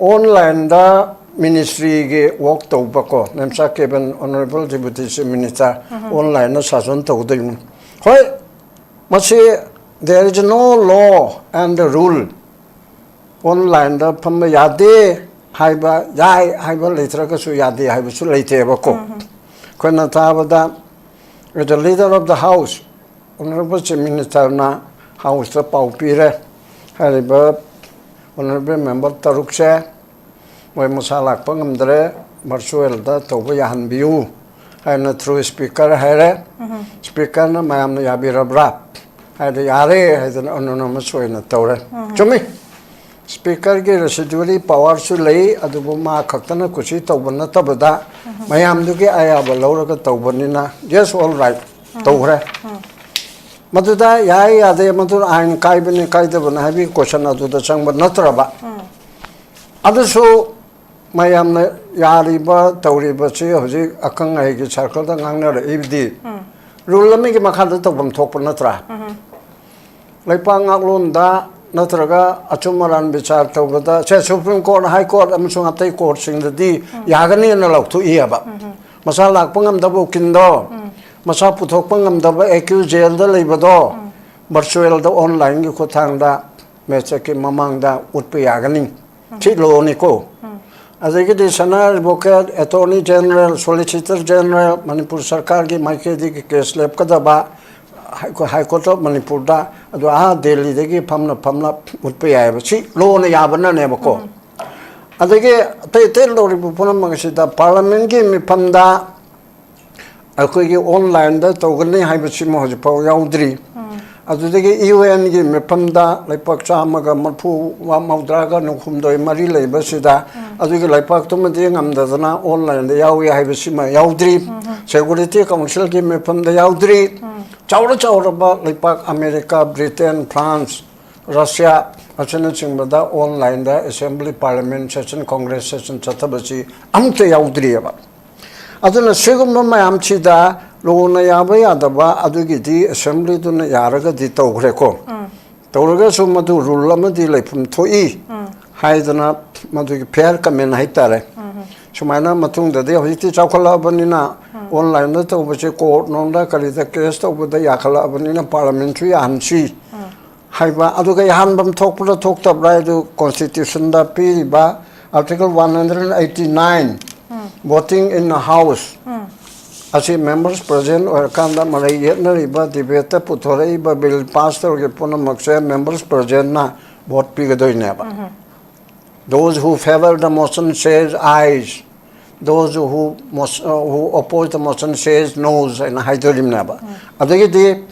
online-ꯗ ministry-ꯒꯤ work ꯇꯧꯕꯀꯣ, ꯅꯦꯝꯆꯥ ꯀꯦꯕꯟ, Honourable Deputy Chief Minister, online-ꯗ ꯁꯥꯁꯟ ꯇꯧꯗꯣꯏꯅꯤ꯫ ꯍꯣꯏ, ꯃꯁꯤ there is no law and rule, online-ꯗ ꯐꯝꯕ ꯌꯥꯗꯦ ꯍꯥꯏꯕ, ꯌꯥꯏ ꯍꯥꯏꯕ ꯂꯩꯇ꯭ꯔꯒꯁꯨ ꯌꯥꯗꯦ ꯍꯥꯏꯕꯁꯨ ꯂꯩꯇꯦꯕꯀꯣ꯫ ꯑꯩꯈꯣꯏꯅ ꯊꯥꯕꯗ, as the leader of the house, Honourable Chief Minister-ꯅ House-ꯇ ꯄꯥꯎ ꯄꯤꯔꯦ, ꯍꯥꯏꯔꯤꯕ Honourable Member ꯇꯔꯨꯛꯁꯦ ꯃꯣꯏ ꯃꯁꯥ ꯂꯥꯛꯄ ꯉꯝꯗ꯭ꯔꯦ, virtual-ꯗ ꯇꯧꯕ ꯌꯥꯍꯟꯕꯤꯌꯨ ꯍꯥꯏꯅ through speaker ꯍꯥꯏꯔꯦ꯫ Speakerꯅ ꯃꯌꯥꯝꯅ ꯌꯥꯕꯤꯔꯕ꯭ꯔꯥ ꯍꯥꯏꯗꯤ ꯌꯥꯔꯦ ꯍꯥꯏꯗꯅ unanimous ꯑꯣꯏꯅ ꯇꯧꯔꯦ꯫ ꯆꯨꯝꯃꯤ, speakerꯒꯤ residuary powerꯁꯨ ꯂꯩ, ꯑꯗꯨꯕꯨ ꯃꯥ ꯈꯛꯇꯅ ꯀꯨꯁꯤ ꯇꯧꯕ ꯅꯠꯇꯕꯗ ꯃꯌꯥꯝꯗꯨꯒꯤ ꯑꯌꯥꯕ ꯂꯧꯔꯒ ꯇꯧꯕꯅꯤꯅ yes, all right, ꯇꯧꯈ꯭ꯔꯦ꯫ ꯃꯗꯨꯗ ꯌꯥꯏ ꯌꯥꯗꯦ, ꯃꯗꯨ ꯑꯥꯏꯟ ꯀꯥꯏꯕꯅꯤ ꯀꯥꯏꯗꯕꯅꯤ ꯍꯥꯏꯕꯒꯤ question ꯑꯗꯨꯗ ꯆꯪꯕ ꯅꯠꯇ꯭ꯔꯕ꯫ ꯑꯗꯨꯁꯨ ꯃꯌꯥꯝꯅ ꯌꯥꯔꯤꯕ ꯇꯧꯔꯤꯕꯁꯤ ꯍꯧꯖꯤꯛ ꯑꯈꯪ ꯑꯍꯩꯒꯤ circleꯗ ꯉꯥꯡꯅꯔꯛꯏꯕꯗꯤ rule ꯑꯃꯒꯤ ꯃꯈꯥꯗ ꯇꯧꯐꯝ ꯊꯣꯛꯄ ꯅꯠꯇ꯭ꯔꯥ? ꯂꯩꯄꯥꯛ ꯉꯥꯛꯂꯣꯟꯗ ꯅꯠꯇ꯭ꯔꯒ ꯑꯆꯨꯝ ꯑꯔꯥꯟ ꯕꯤꯆꯥꯔ ꯇꯧꯕꯗ, ꯁꯦ, Supreme Court, High Court ꯑꯃꯁꯨꯡ ꯑꯇꯩ courtꯁꯤꯡꯗꯗꯤ ꯌꯥꯒꯅꯤꯅ ꯂꯥꯎꯊꯣꯛꯏꯑꯕ꯫ ꯃꯁꯥ ꯂꯥꯛꯄ ꯉꯝꯗꯕ ꯎꯀꯤꯜꯗꯣ, ꯃꯁꯥ ꯄꯨꯊꯣꯛꯄ ꯉꯝꯗꯕ accused jailꯗ ꯂꯩꯕꯗꯣ, virtualꯗ, onlineꯒꯤ ꯈꯨꯠꯊꯥꯡꯗ ꯃꯦꯆꯠꯀꯤ ꯃꯃꯥꯡꯗ ꯎꯠꯄ ꯌꯥꯒꯅꯤ꯫ ꯁꯤ lawꯅꯤꯀꯣ꯫ ꯑꯗꯒꯤꯗꯤ ꯁꯅꯥ advocate, attorney general, solicitor general, Manipur ꯁꯔꯀꯥꯔꯒꯤ ꯃꯥꯏꯀꯩꯗꯒꯤ case ꯂꯦꯞꯀꯗꯕ, High Court of ꯃꯅꯤꯄꯨꯔꯗ, ꯑꯗꯨ ꯑꯥ ꯗꯦꯜꯂꯤꯗꯒꯤ ꯐꯝꯅ ꯐꯝꯅ ꯎꯠꯄ ꯌꯥꯏꯑꯕ꯫ ꯁꯤ lawꯅ ꯌꯥꯕꯅꯅꯦꯕꯀꯣ꯫ ꯑꯗꯒꯤ ꯑꯇꯩ ꯑꯇꯩ ꯂꯧꯔꯤꯕ ꯄꯨꯝꯅꯃꯛ ꯑꯁꯤꯗ parliamentꯀꯤ ꯃꯤꯐꯝꯗ ꯑꯩꯈꯣꯏꯒꯤ onlineꯗ ꯇꯧꯒꯅꯤ ꯍꯥꯏꯕꯁꯤꯃ ꯍꯧꯖꯤꯛꯐꯥꯎ ꯌꯥꯎꯗ꯭ꯔꯤ꯫ ꯑꯗꯨꯗꯒꯤ UNꯒꯤ ꯃꯤꯐꯝꯗ ꯂꯩꯄꯥꯛ ꯆꯥꯝꯃꯒ ꯃꯔꯐꯨ, ꯃꯧꯗ꯭ꯔꯥꯒ ꯍꯨꯝꯗꯣꯏ ꯃꯔꯤ ꯂꯩꯕꯁꯤꯗ ꯑꯗꯨꯒꯤ ꯂꯩꯄꯥꯛꯇꯨꯃꯗꯤ ꯉꯝꯗꯗꯅ onlineꯗ ꯌꯥꯎꯏ ꯍꯥꯏꯕꯁꯤꯃ ꯌꯥꯎꯗ꯭ꯔꯤ꯫ Security Councilꯒꯤ ꯃꯤꯐꯝꯗ ꯌꯥꯎꯗ꯭ꯔꯤ꯫ ꯆꯥꯎꯔ ꯆꯥꯎꯔꯕ ꯂꯩꯄꯥꯛ ꯑꯃꯦꯔꯤꯀꯥ, ꯕ꯭ꯔꯤꯇꯦꯟ, ꯐ꯭ꯔꯥꯟꯁ, ꯔꯁꯤꯌꯥ ꯑꯁꯤꯅꯆꯤꯡꯕꯗ onlineꯗ assembly, parliament session, congress session ꯆꯠꯊꯕꯁꯤ ꯑꯃꯠꯇ ꯌꯥꯎꯗ꯭ꯔꯤꯑꯕ꯫ ꯑꯗꯨꯅ ꯁꯤꯒꯨꯝꯕ ꯃꯌꯥꯝꯁꯤꯗ lawꯅ ꯌꯥꯕ ꯌꯥꯗꯕ ꯑꯗꯨꯒꯤꯗꯤ assemblyꯗꯨꯅ ꯌꯥꯔꯒꯗꯤ ꯇꯧꯈ꯭ꯔꯦꯀꯣ꯫ ꯇꯧꯔꯒꯁꯨ ꯃꯗꯨ rule ꯑꯃꯗꯤ ꯂꯩꯐꯝ ꯊꯣꯛꯏ ꯍꯥꯏꯗꯅ ꯃꯗꯨꯒꯤ fair comment ꯍꯥꯏꯇꯥꯔꯦ꯫ ꯁꯨꯃꯥꯏꯅ ꯃꯇꯨꯡꯗꯗꯤ ꯍꯧꯖꯤꯛꯇꯤ ꯆꯥꯎꯈꯠꯂꯛꯑꯕꯅꯤꯅ onlineꯗ ꯇꯧꯕꯁꯦ court ꯅꯣꯡꯗ ꯀꯔꯤꯗ case ꯇꯧꯕꯗ ꯌꯥꯈꯠꯂꯛꯑꯕꯅꯤꯅ parliamentꯁꯨ ꯌꯥꯍꯟꯁꯤ ꯍꯥꯏꯕ, ꯑꯗꯨꯒ ꯌꯥꯍꯟꯐꯝ ꯊꯣꯛꯄ꯭ꯔꯥ ꯊꯣꯛꯇꯕ꯭ꯔꯥ ꯍꯥꯏꯗꯨ constitutionꯗ ꯄꯤꯔꯤꯕ article one hundred eighty nine, voting in the house ꯑꯁꯤ members present ꯑꯣꯏꯔꯀꯥꯟꯗ ꯃꯔꯩ ꯌꯦꯠꯅꯔꯤꯕ, debateꯇ ꯄꯨꯊꯣꯔꯛꯏꯕ, bill pass ꯇꯧꯔꯤꯕ ꯄꯨꯝꯅꯃꯛꯁꯦ members presentꯅ vote ꯄꯤꯒꯗꯣꯏꯅꯦꯕ꯫ Those who favor the motion says ayes, Those who, mos- uh, who oppose the motion says no ꯍꯥꯏꯅ ꯍꯥꯏꯗꯣꯔꯤꯕꯅꯦꯕ꯫ ꯑꯗꯒꯤꯗꯤ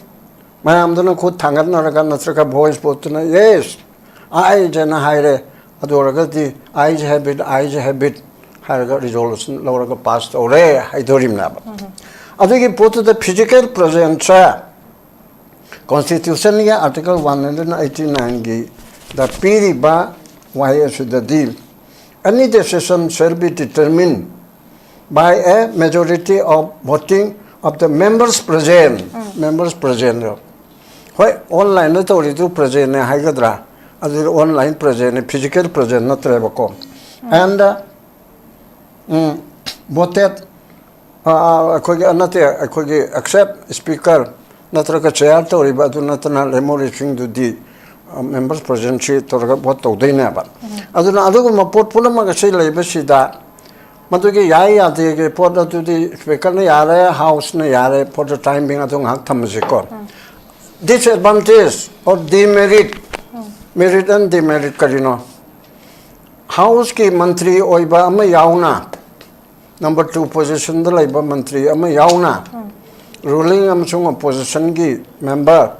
ꯃꯌꯥꯝꯗꯨꯅ ꯈꯨꯠ ꯊꯥꯡꯒꯠꯅꯔꯒ ꯅꯠꯇ꯭ꯔꯒ voice voteꯇꯨꯅ yes, ayes ꯍꯥꯏꯅ ꯍꯥꯏꯔꯦ꯫ ꯑꯗꯨ ꯑꯣꯏꯔꯒꯗꯤ ayes have it, ayes have it ꯍꯥꯏꯔꯒ resolution ꯂꯧꯔꯒ pass ꯇꯧꯔꯦ ꯍꯥꯏꯗꯣꯔꯤꯕꯅꯦꯕ꯫ ꯑꯗꯨꯒꯤ ꯄꯣꯠꯇꯨꯗ physical presenceꯁꯦ Constitutionꯒꯤ Article one hundred eighty nineꯒꯤꯗ ꯄꯤꯔꯤꯕ ꯋꯥꯍꯩ ꯑꯁꯤꯗꯗꯤ, any decision shall be determined by a majority of voting of the members present. Members present. ꯍꯣꯏ, onlineꯗ ꯇꯧꯔꯤꯗꯨ presentꯅꯦ ꯍꯥꯏꯒꯗ꯭ꯔꯥ? ꯑꯗꯨꯗꯤ online presentꯅꯦ, physical present ꯅꯠꯇ꯭ꯔꯦꯕꯀꯣ꯫ And uh, um, voted, ꯑ, ꯑ, ꯑꯩꯈꯣꯏꯒꯤ, ꯑ, ꯅꯠꯇꯦ, ꯑꯩꯈꯣꯏꯒꯤ except speaker ꯅꯠꯇ꯭ꯔꯒ chair ꯇꯧꯔꯤꯕ ꯑꯗꯨ ꯅꯠꯇꯅ ꯂꯦꯝꯍꯧꯔꯤꯁꯤꯡꯗꯨꯗꯤ, ꯑ, members presentꯁꯤ ꯇꯧꯔꯒ vote ꯇꯧꯗꯣꯏꯅꯦꯕ꯫ ꯑꯗꯨꯅ ꯑꯗꯨꯒꯨꯝꯕ ꯄꯣꯠ ꯄꯨꯝꯅꯃꯛ ꯑꯁꯤ ꯂꯩꯕꯁꯤꯗ ꯃꯗꯨꯒꯤ ꯌꯥꯏ ꯌꯥꯗꯦꯒꯤ ꯄꯣꯠ ꯑꯗꯨꯗꯤ speakerꯅ ꯌꯥꯔꯦ, houseꯅ ꯌꯥꯔꯦ, for the time being ꯑꯗꯨ ꯉꯥꯏꯍꯥꯛ ꯊꯝꯃꯁꯤꯀꯣ꯫ Disadvantage or demerit, merit and demerit ꯀꯔꯤꯅꯣ? Houseꯀꯤ ꯃꯟꯇ꯭ꯔꯤ ꯑꯣꯏꯕ ꯑꯃ ꯌꯥꯎꯅ, number two positionꯗ ꯂꯩꯕ ꯃꯟꯇ꯭ꯔꯤ ꯑꯃ ꯌꯥꯎꯅ, ruling ꯑꯃꯁꯨꯡ oppositionꯒꯤ member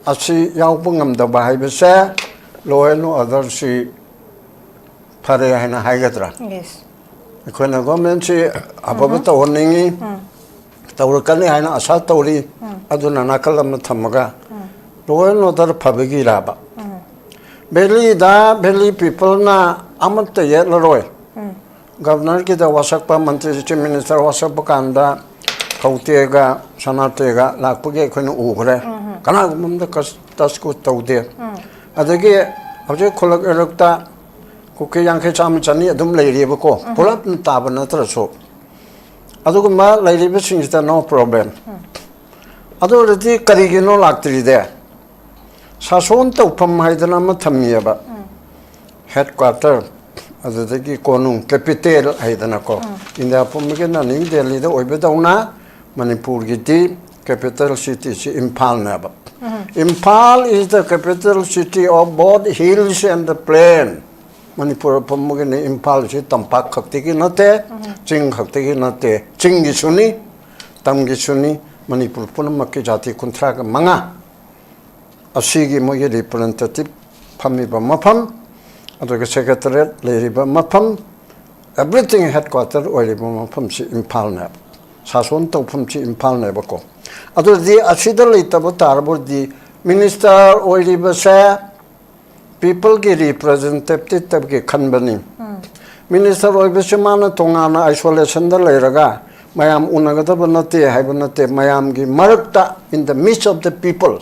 ꯑꯁꯤ ꯌꯥꯎꯕ ꯉꯝꯗꯕ ꯍꯥꯏꯕꯁꯦ law and orderꯁꯤ ꯐꯔꯦ ꯍꯥꯏꯅ ꯍꯥꯏꯒꯗ꯭ꯔꯥ? Yes. ꯑꯩꯈꯣꯏꯅ governmentꯁꯤ ꯑꯐꯕ ꯇꯧꯍꯟꯅꯤꯡꯉꯤ, ꯇꯧꯔꯛꯀꯅꯤ ꯍꯥꯏꯅ ꯑꯁꯥ ꯇꯧꯔꯤ꯫ ꯑꯗꯨꯅ ꯅꯥꯀꯜ ꯑꯃ ꯊꯝꯃꯒ law and order ꯐꯕꯒꯤꯔꯕ? Valleyꯗ valley peopleꯅ ꯑꯃꯠꯇ ꯌꯦꯠꯂꯔꯣꯏ꯫ Governorꯒꯤꯗ ꯋꯥꯁꯛꯄ, ꯃꯟꯇ꯭ꯔꯤ, chief minister ꯋꯥꯁꯛꯄ ꯀꯥꯟꯗ ꯈꯧꯇꯦꯒ ꯁꯅꯥꯇꯦꯒ ꯂꯥꯛꯄꯒꯤ ꯑꯩꯈꯣꯏꯅ ꯎꯈ꯭ꯔꯦ꯫ ꯀꯅꯥꯒꯨꯝꯕ ꯑꯃꯗ ꯀꯁ- touch ꯀꯨꯁ ꯇꯧꯗꯦ꯫ ꯑꯗꯒꯤ ꯍꯧꯖꯤꯛ ꯈꯨꯜꯂꯛ ꯏꯔꯛꯇ ꯀꯨꯀꯤ ꯌꯥꯡꯈꯩ, ꯆꯥꯝꯃ, ꯆꯅꯤ ꯑꯗꯨꯝ ꯂꯩꯔꯤꯕꯀꯣ, ꯄꯨꯂꯞꯅ ꯇꯥꯕ ꯅꯠꯇ꯭ꯔꯁꯨ꯫ ꯑꯗꯨꯒꯨꯝꯕ ꯂꯩꯔꯤꯕꯁꯤꯡꯁꯤꯗ no problem꯫ ꯑꯗꯨ ꯑꯣꯏꯔꯗꯤ ꯀꯔꯤꯒꯤꯅꯣ ꯂꯥꯛꯇ꯭ꯔꯤꯗꯦ? ꯁꯥꯁꯣꯟ ꯇꯧꯐꯝ ꯍꯥꯏꯗꯅ ꯑꯃ ꯊꯝꯃꯤꯑꯕ꯫ Headquarter, ꯑꯗꯨꯗꯒꯤ ꯀꯣꯅꯨꯡ, capital ꯍꯥꯏꯗꯅꯀꯣ꯫ ꯏꯟꯗꯤꯌꯥ ꯄꯨꯝꯕꯒꯤꯅ ꯅ꯭ꯌꯨ ꯗꯦꯜꯂꯤꯗ ꯑꯣꯏꯕꯗꯧꯅ ꯃꯅꯤꯄꯨꯔꯒꯤꯗꯤ capital cityꯁꯤ ꯏꯝꯐꯥꯜꯅꯦꯕ꯫ Imphal is the capital city of both hills and the plain. Manipur ꯄꯨꯝꯕꯒꯤꯅꯤ꯫ ꯏꯝꯐꯥꯜꯁꯤ ꯇꯝꯄꯥꯛ ꯈꯛꯇꯒꯤ ꯅꯠꯇꯦ, ꯆꯤꯡ ꯈꯛꯇꯒꯤ ꯅꯠꯇꯦ, ꯆꯤꯡꯒꯤꯁꯨꯅꯤ, ꯇꯝꯒꯤꯁꯨꯅꯤ꯫ ꯃꯅꯤꯄꯨꯔ ꯄꯨꯝꯅꯃꯛꯀꯤ ꯖꯥꯇꯤ ꯀꯨꯟꯊ꯭ꯔꯥꯒ ꯃꯉꯥ ꯑꯁꯤꯒꯤ ꯃꯣꯏꯒꯤ representative ꯐꯝꯃꯤꯕ ꯃꯐꯝ, ꯑꯗꯨꯒ secretariat ꯂꯩꯔꯤꯕ ꯃꯐꯝ, everything headquarter ꯑꯣꯏꯔꯤꯕ ꯃꯐꯝꯁꯤ ꯏꯝꯐꯥꯜꯅꯦꯕ꯫ ꯁꯥꯁꯣꯟ ꯇꯧꯐꯝꯁꯤ ꯏꯝꯐꯥꯜꯅꯦꯕꯀꯣ꯫ ꯑꯗꯨꯗꯤ ꯑꯁꯤꯗ ꯂꯩꯇꯕ ꯇꯥꯔꯕꯗꯤ minister ꯑꯣꯏꯔꯤꯕꯁꯦ peopleꯒꯤ representativeꯒꯤ ꯈꯟꯕꯅꯤ꯫ Minister ꯑꯣꯏꯕꯁꯤ ꯃꯥꯅ ꯇꯣꯉꯥꯟꯅ isolationꯗ ꯂꯩꯔꯒ ꯃꯌꯥꯝ ꯎꯅꯒꯗꯕ ꯅꯠꯇꯦ ꯍꯥꯏꯕ ꯅꯠꯇꯦ꯫ ꯃꯌꯥꯝꯒꯤ ꯃꯔꯛꯇ, in the midst of the people,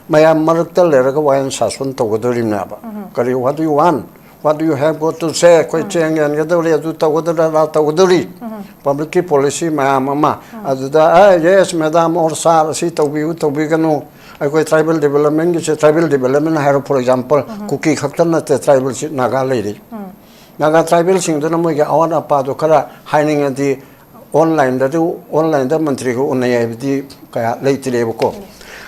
ꯃꯌꯥꯝ ꯃꯔꯛꯇ ꯂꯩꯔꯒ ꯋꯥꯌꯦꯜ ꯁꯥꯁꯣꯟ ꯇꯧꯒꯗꯧꯔꯤꯕꯅꯦꯕ꯫ ꯀꯔꯤ, what do you want? What do you have got to say? ꯑꯩꯈꯣꯏ ꯆꯦꯡ ꯌꯦꯟꯒꯗꯧꯔꯤ, ꯑꯗꯨ ꯇꯧꯒꯗꯧꯔꯤ, ꯑꯗꯥ ꯇꯧꯒꯗꯧꯔꯤ꯫ Publicꯀꯤ policy ꯃꯌꯥꯝ ꯑꯃ ꯑꯗꯨꯗ, "ꯑꯦ, yes, madam or sir, ꯑꯁꯤ ꯇꯧꯕꯤꯌꯨ, ꯇꯧꯕꯤꯒꯅꯨ, ꯑꯩꯈꯣꯏ tribal developmentꯒꯤꯁꯦ", tribal development ꯍꯥꯏꯔꯣ, for example, ꯀꯨꯀꯤ ꯈꯛꯇ ꯅꯠꯇꯦ tribalꯁꯤ, ꯅꯥꯒꯥ ꯂꯩꯔꯤ꯫ ꯅꯥꯒꯥ tribalꯁꯤꯡꯗꯨꯅ ꯃꯣꯏꯒꯤ ꯑꯋꯥꯠ ꯑꯄꯥꯗꯣ ꯈꯔ ꯍꯥꯏꯅꯤꯡꯉꯗꯤ onlineꯗꯗꯤ, onlineꯗ ꯃꯟꯇ꯭ꯔꯤꯒ ꯎꯅꯩ ꯍꯥꯏꯕꯗꯤ ꯀꯌꯥ ꯂꯩꯇ꯭ꯔꯦꯕꯀꯣ꯫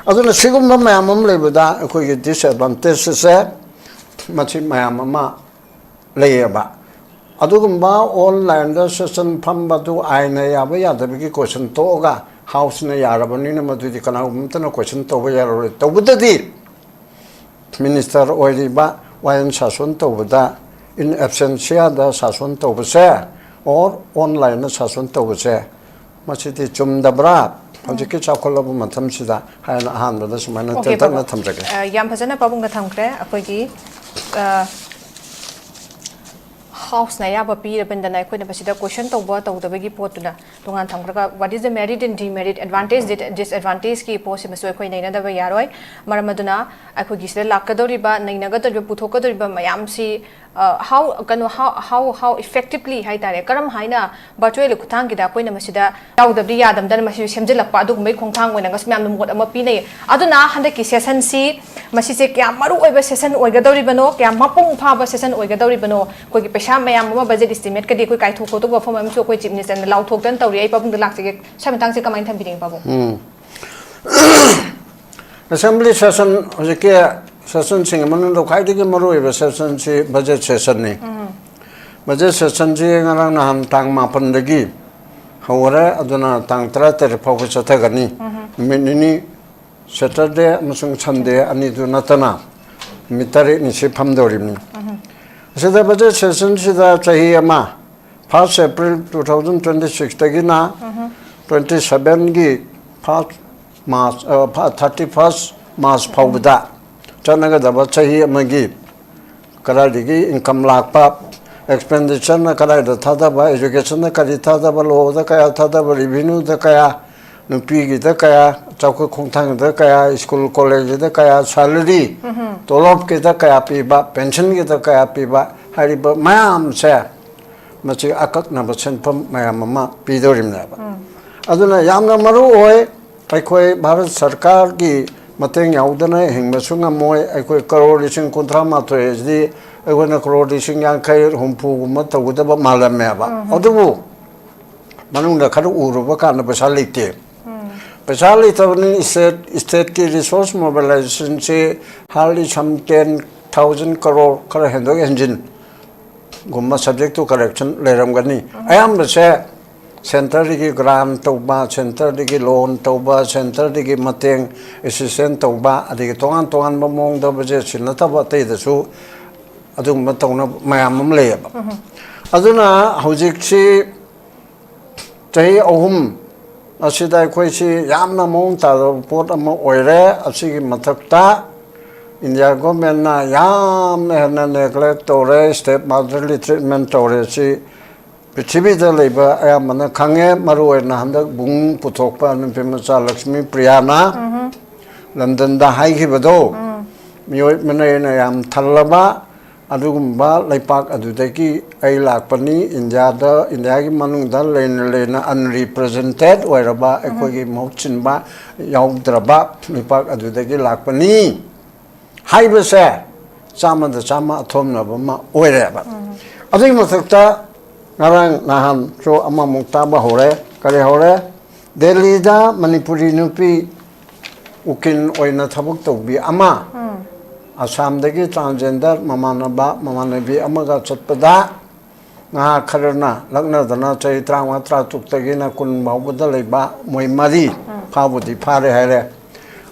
ꯑꯗꯨꯅ ꯁꯤꯒꯨꯝꯕ ꯃꯌꯥꯝ ꯑꯃ ꯂꯩꯕꯗ ꯑꯩꯈꯣꯏꯒꯤ disadvantageꯁꯦ ꯃꯁꯤ ꯃꯌꯥꯝ ꯑꯃ ꯂꯩꯌꯦꯕ꯫ ꯑꯗꯨꯒꯨꯝꯕ onlineꯗ session ꯐꯝꯕꯗꯨ ꯑꯥꯏꯟꯅ ꯌꯥꯕ ꯌꯥꯗꯕꯒꯤ question ꯇꯣꯛꯑꯒ Houseꯅ ꯌꯥꯔꯕꯅꯤꯅ ꯃꯗꯨꯗꯤ ꯀꯅꯥꯒꯨꯝꯕ ꯑꯃꯇꯅ question ꯇꯧꯕ ꯌꯥꯔꯔꯣꯏ꯫ ꯇꯧꯕꯗꯗꯤ minister ꯑꯣꯏꯔꯤꯕ ꯋꯥꯌꯦꯜ ꯁꯥꯁꯣꯟ ꯇꯧꯕꯗ in absentiaꯗ ꯁꯥꯁꯣꯟ ꯇꯧꯕꯁꯦ or onlineꯗ ꯁꯥꯁꯣꯟ ꯇꯧꯕꯁꯦ, ꯃꯁꯤꯗꯤ ꯆꯨꯝꯗꯕ꯭ꯔꯥ ꯍꯧꯖꯤꯛꯀꯤ ꯆꯥꯎꯈꯠꯂꯕ ꯃꯇꯝꯁꯤꯗ ꯍꯥꯏꯅ ꯑꯍꯥꯟꯕꯗ ꯁꯨꯃꯥꯏꯅ Okay, ꯇꯦꯟꯇꯛꯅ ꯄꯥꯕꯨꯡ꯫ ꯊꯝꯖꯒꯦ꯫ ꯑ, ꯌꯥꯝ ꯐꯖꯅ ꯄꯥꯕꯨꯡꯅ ꯊꯝꯈ꯭ꯔꯦ꯫ ꯑꯩꯈꯣꯏꯒꯤ, ꯑ, Houseꯅ ꯑꯌꯥꯕ ꯄꯤꯔꯕꯅꯤꯅ ꯑꯩꯈꯣꯏꯅ ꯃꯁꯤꯗ question ꯇꯧꯕ ꯇꯧꯗꯕꯒꯤ ꯄꯣꯠꯇꯨꯅ ꯇꯣꯉꯥꯟ ꯊꯝꯈ꯭ꯔꯒ, what is the merit and demerit, advantage, dis-, disadvantageꯀꯤ ꯄꯣꯠꯁꯤꯃꯁꯨ ꯑꯩꯈꯣꯏ ꯅꯩꯅꯗꯕ ꯌꯥꯔꯣꯏ꯫ ꯃꯔꯝ ꯑꯗꯨꯅ ꯑꯩꯈꯣꯏꯒꯤ ꯁꯤꯗ ꯂꯥꯛꯀꯗꯧꯔꯤꯕ, ꯅꯩꯅꯒꯗꯧꯔꯤꯕ, ꯄꯨꯊꯣꯛꯀꯗꯧꯔꯤꯕ ꯃꯌꯥꯝꯁꯤ, ꯑ, how, ꯀꯩꯅꯣ, how, how, how effectively ꯍꯥꯏ ꯇꯥꯔꯦ, ꯀꯔꯝ ꯍꯥꯏꯅ virtual ꯈꯨꯠꯊꯥꯡꯒꯤꯗ ꯑꯩꯈꯣꯏꯅ ꯃꯁꯤꯗ ꯌꯥꯎꯗꯕꯗꯤ ꯌꯥꯗꯕꯗꯅ ꯃꯁꯤ ꯁꯦꯝꯖꯤꯜꯂꯛꯄ ꯑꯗꯨꯒꯨꯝꯕꯒꯤ ꯈꯣꯡꯊꯥꯡ ꯑꯣꯏꯅꯒꯁꯨ ꯃꯌꯥꯝꯅ ꯃꯣꯠ ꯑꯃ ꯄꯤꯅꯩ꯫ ꯑꯗꯨꯅ ꯍꯟꯗꯛꯀꯤ sessionꯁꯤ ꯃꯁꯤꯁꯦ ꯀꯌꯥꯝ ꯃꯔꯨ ꯑꯣꯏꯕ session ꯑꯣꯏꯒꯗꯧꯔꯤꯕꯅꯣ, ꯀꯌꯥꯝ ꯃꯄꯨꯡ ꯐꯥꯕ session ꯑꯣꯏꯒꯗꯧꯔꯤꯕꯅꯣ, ꯑꯩꯈꯣꯏꯒꯤ ꯄꯩꯁꯥ ꯃꯌꯥꯝ ꯑꯃ budget estimateꯀꯗꯤ ꯑꯩꯈꯣꯏ ꯀꯥꯏꯊꯣꯛ ꯈꯣꯠꯇꯣꯛꯄ ꯋꯥꯐꯝ ꯑꯃꯁꯨ ꯑꯩꯈꯣꯏ Chief Ministerꯅ ꯂꯥꯎꯊꯣꯛꯇꯅ ꯇꯧꯔꯤ꯫ ꯑꯩ ꯄꯥꯕꯨꯡꯗ ꯂꯥꯛꯆꯒꯦ꯫ ꯁ꯭ꯋꯥꯏ ꯃꯇꯥꯡꯁꯦ ꯀꯃꯥꯏꯅ ꯊꯝꯕꯤꯅꯤꯡꯉꯤ ꯄꯥꯕꯨꯡ? ꯎꯝ꯫ Assembly session ꯍꯧꯖꯤꯛꯀꯤ ꯁꯦꯁꯟꯁꯤꯡꯒꯤ ꯃꯅꯨꯡꯗ ꯈ꯭ꯋꯥꯏꯗꯒꯤ ꯃꯔꯨꯑꯣꯏꯕ ꯁꯦꯁꯟꯁꯤ ꯕꯖꯦꯠ ꯁꯦꯁꯟꯅꯤ꯫ ꯕꯖꯦꯠ ꯁꯦꯁꯟꯁꯤ ꯉꯔꯥꯡ ꯅꯍꯥꯟ ꯇꯥꯡ ꯃꯥꯄꯟꯗꯒꯤ ꯍꯧꯔꯦ, ꯑꯗꯨꯅ ꯇꯥꯡ ꯇꯔꯥꯇꯔꯦꯠ ꯐꯥꯎꯕ ꯆꯠꯊꯒꯅꯤ꯫ ꯅꯨꯃꯤꯠ ꯅꯤꯅꯤ, ꯁꯦꯇꯔꯗꯦ ꯑꯃꯁꯨꯡ ꯁꯟꯗꯦ ꯑꯅꯤꯗꯨ ꯅꯠꯇꯅ ꯅꯨꯃꯤꯠ ꯇꯔꯦꯠꯅꯤ ꯁꯤ ꯐꯝꯗꯧꯔꯤꯕꯅꯤ꯫ ꯑꯁꯤꯗ ꯕꯖꯦꯠ ꯁꯦꯁꯟꯁꯤꯗ ꯆꯍꯤ ꯑꯃ, first April two thousand twenty ꯁꯤꯛꯁꯇꯒꯤꯅ ꯇ꯭ꯋꯦꯟꯇꯤ ꯁꯚꯦꯟꯒꯤ first March, thirty first March ꯐꯥꯎꯕꯗ ꯆꯠꯅꯒꯗꯕ ꯆꯍꯤ ꯑꯃꯒꯤ ꯀꯗꯥꯏꯗꯒꯤ ꯏꯟꯀꯝ ꯂꯥꯛꯄ, ꯑꯦꯛꯁꯄꯦꯟꯗꯤꯆꯔꯅ ꯀꯗꯥꯏꯗ ꯊꯥꯗꯕ, ꯑꯦꯖꯨꯀꯦꯁꯟꯗ ꯀꯔꯤ ꯊꯥꯗꯕ, ꯂꯣꯗ ꯀꯌꯥ ꯊꯥꯗꯕ, ꯔꯤꯚꯤꯅ꯭ꯌꯨꯗ ꯀꯌꯥ, ꯅꯨꯄꯤꯒꯤꯗ ꯀꯌꯥ, ꯆꯥꯎꯈꯠ ꯈꯣꯡꯊꯥꯡꯒꯤꯗ ꯀꯌꯥ, ꯁ꯭ꯀꯨꯜ ꯀꯣꯂꯦꯖꯀꯤꯗ ꯀꯌꯥ, ꯁꯦꯂꯔꯤ, ꯇꯣꯂꯣꯞꯀꯤꯗ ꯀꯌꯥ ꯄꯤꯕ, ꯄꯦꯟꯁꯟꯒꯤꯗ ꯀꯌꯥ ꯄꯤꯕ, ꯍꯥꯏꯔꯤꯕ ꯃꯌꯥꯝꯁꯦ ꯃꯁꯤ ꯑꯀꯛꯅꯕ ꯁꯦꯟꯐꯝ ꯃꯌꯥꯝ ꯑꯃ ꯄꯤꯗꯧꯔꯤꯕꯅꯦꯕ꯫ ꯑꯗꯨꯅ ꯌꯥꯝꯅ ꯃꯔꯨ ꯑꯣꯏ꯫ ꯑꯩꯈꯣꯏ ꯚꯥꯔꯠ ꯁꯔꯀꯥꯔꯒꯤ ꯃꯇꯦꯡ ꯌꯥꯎꯗꯅ ꯍꯤꯡꯕꯁꯨ ꯉꯝꯃꯣꯏ꯫ ꯑꯩꯈꯣꯏ ꯀꯔꯣꯔ ꯂꯤꯁꯤꯡ ꯀꯨꯟꯊ꯭ꯔꯥ ꯃꯥꯊꯣꯏ ꯑꯁꯤꯗꯤ ꯑꯩꯈꯣꯏꯅ ꯀꯔꯣꯔ ꯂꯤꯁꯤꯡ ꯌꯥꯡꯈꯩ ꯍꯨꯝꯐꯨꯒꯨꯝꯕ ꯇꯧꯒꯗꯕ ꯃꯥꯜꯂꯝꯃꯦꯕ꯫ ꯑꯗꯨꯕꯨ ꯃꯅꯨꯡꯗ ꯈꯔ ꯎꯔꯨꯕ ꯀꯥꯟꯗ ꯄꯩꯁꯥ ꯂꯩꯇꯦ꯫ ꯄꯩꯁꯥ ꯂꯩꯇꯕꯅꯤ꯫ ꯁ꯭ꯇꯦꯠ, ꯁ꯭ꯇꯦꯠꯀꯤ ꯔꯤꯁꯣꯔꯁ ꯃꯣꯕꯤꯂꯥꯏꯖꯦꯁꯟꯁꯤ ꯍꯥꯔꯂꯤ ꯁꯝ ꯇꯦꯟ ꯊꯥꯎꯖꯟ ꯀꯔꯣꯔ, ꯈꯔ ꯍꯦꯟꯗꯣꯛ ꯍꯦꯟꯖꯤꯟꯒꯨꯝꯕ, subject to correction ꯂꯩꯔꯝꯒꯅꯤ꯫ ꯑꯌꯥꯝꯕꯁꯦ ꯁꯦꯟꯇꯔꯗꯒꯤ ꯒ꯭ꯔꯥꯟ ꯇꯧꯕ, ꯁꯦꯟꯇꯔꯗꯒꯤ ꯂꯣꯟ ꯇꯧꯕ, ꯁꯦꯟꯇꯔꯗꯒꯤ ꯃꯇꯦꯡ, ꯑꯦꯁꯤꯁꯇꯦꯟ ꯇꯧꯕ, ꯑꯗꯒꯤ ꯇꯣꯉꯥꯟ ꯇꯣꯉꯥꯟꯕ ꯃꯑꯣꯡꯗ ꯕꯖꯦꯠꯁꯤ ꯅꯠꯇꯕ ꯑꯇꯩꯗꯁꯨ ꯑꯗꯨꯒꯨꯝꯕ ꯇꯧꯅꯕ ꯃꯌꯥꯝ ꯑꯃ ꯂꯩꯌꯦꯕ꯫ ꯑꯗꯨꯅ ꯍꯧꯖꯤꯛꯁꯤ ꯆꯍꯤ ꯑꯍꯨꯝ ꯑꯁꯤꯗ ꯑꯩꯈꯣꯏꯁꯤ ꯌꯥꯝꯅ ꯃꯑꯣꯡ ꯇꯥꯗꯕ ꯄꯣꯠ ꯑꯃ ꯑꯣꯏꯔꯦ꯫ ꯑꯁꯤꯒꯤ ꯃꯊꯛꯇ ꯏꯟꯗꯤꯌꯥ ꯒꯣꯔꯃꯦꯟꯅ ꯌꯥꯝꯅ ꯍꯦꯟꯅ ꯅꯦꯒ꯭ꯂꯦꯛ ꯇꯧꯔꯦ, ꯁ꯭ꯇꯦꯞ ꯃꯥꯗꯔꯂꯤ ꯇ꯭ꯔꯤꯠꯃꯦꯟ ꯇꯧꯔꯦ꯫ ꯁꯤ ꯄ꯭ꯔꯤꯊꯤꯕꯤꯗ ꯂꯩꯕ ꯑꯌꯥꯝꯕꯅ ꯈꯪꯉꯦ꯫ ꯃꯔꯨꯑꯣꯏꯅ ꯍꯟꯗꯛ ꯕꯨꯡ ꯄꯨꯊꯣꯛꯄ ꯅꯨꯄꯤ ꯃꯆꯥ ꯂꯛꯁꯃꯤ ꯄ꯭ꯔꯤꯌꯥꯅ ꯂꯟꯗꯟꯗ ꯍꯥꯏꯈꯤꯕꯗꯣ, ꯃꯤꯑꯣꯏ ꯃꯅꯩꯅ ꯌꯥꯝ ꯊꯜꯂꯕ ꯑꯗꯨꯒꯨꯝꯕ ꯂꯩꯄꯥꯛ ꯑꯗꯨꯗꯒꯤ ꯑꯩ ꯂꯥꯛꯄꯅꯤ꯫ ꯏꯟꯗꯤꯌꯥꯗ, ꯏꯟꯗꯤꯌꯥꯒꯤ ꯃꯅꯨꯡꯗ ꯂꯩꯅ ꯂꯩꯅ ꯑꯟꯔꯤꯄ꯭ꯔꯖꯦꯟꯇꯦꯠ ꯑꯣꯏꯔꯕ ꯑꯩꯈꯣꯏꯒꯤ ꯃꯍꯨꯠ ꯁꯤꯟꯕ ꯌꯥꯎꯗ꯭ꯔꯕ ꯂꯩꯄꯥꯛ ꯑꯗꯨꯗꯒꯤ ꯂꯥꯛꯄꯅꯤ ꯍꯥꯏꯕꯁꯦ ꯆꯥꯝꯃꯗ ꯆꯥꯝꯃ ꯑꯊꯣꯝꯅꯕ ꯑꯃ ꯑꯣꯏꯔꯦꯕ꯫ ꯑꯗꯨꯒꯤ ꯃꯊꯛꯇ ꯉꯔꯥꯡ ꯅꯍꯥꯟꯁꯨ ꯑꯃꯃꯨꯛ ꯇꯥꯕ ꯍꯧꯔꯦ꯫ ꯀꯔꯤ ꯍꯧꯔꯦ? ꯗꯦꯜꯂꯤꯗ ꯃꯅꯤꯄꯨꯔꯤ ꯅꯨꯄꯤ ꯎꯀꯤꯜ ꯑꯣꯏꯅ ꯊꯕꯛ ꯇꯧꯕꯤ ꯑꯃ ꯑꯁꯥꯝꯗꯒꯤ transgender ꯃꯃꯥꯟꯅꯕ ꯃꯃꯥꯟꯅꯕꯤ ꯑꯃꯒ ꯆꯠꯄꯗ ꯉꯥ ꯈꯔꯅ ꯂꯛꯅꯗꯅ ꯆꯍꯤ ꯇꯔꯥꯃꯉꯥ ꯇꯔꯥꯇꯔꯨꯛꯇꯒꯤꯅ ꯀꯨꯟ ꯐꯥꯎꯕꯗ ꯂꯩꯕ ꯃꯣꯏ ꯃꯔꯤ ꯐꯥꯕꯨꯗꯤ ꯐꯥꯔꯦ ꯍꯥꯏꯔꯦ꯫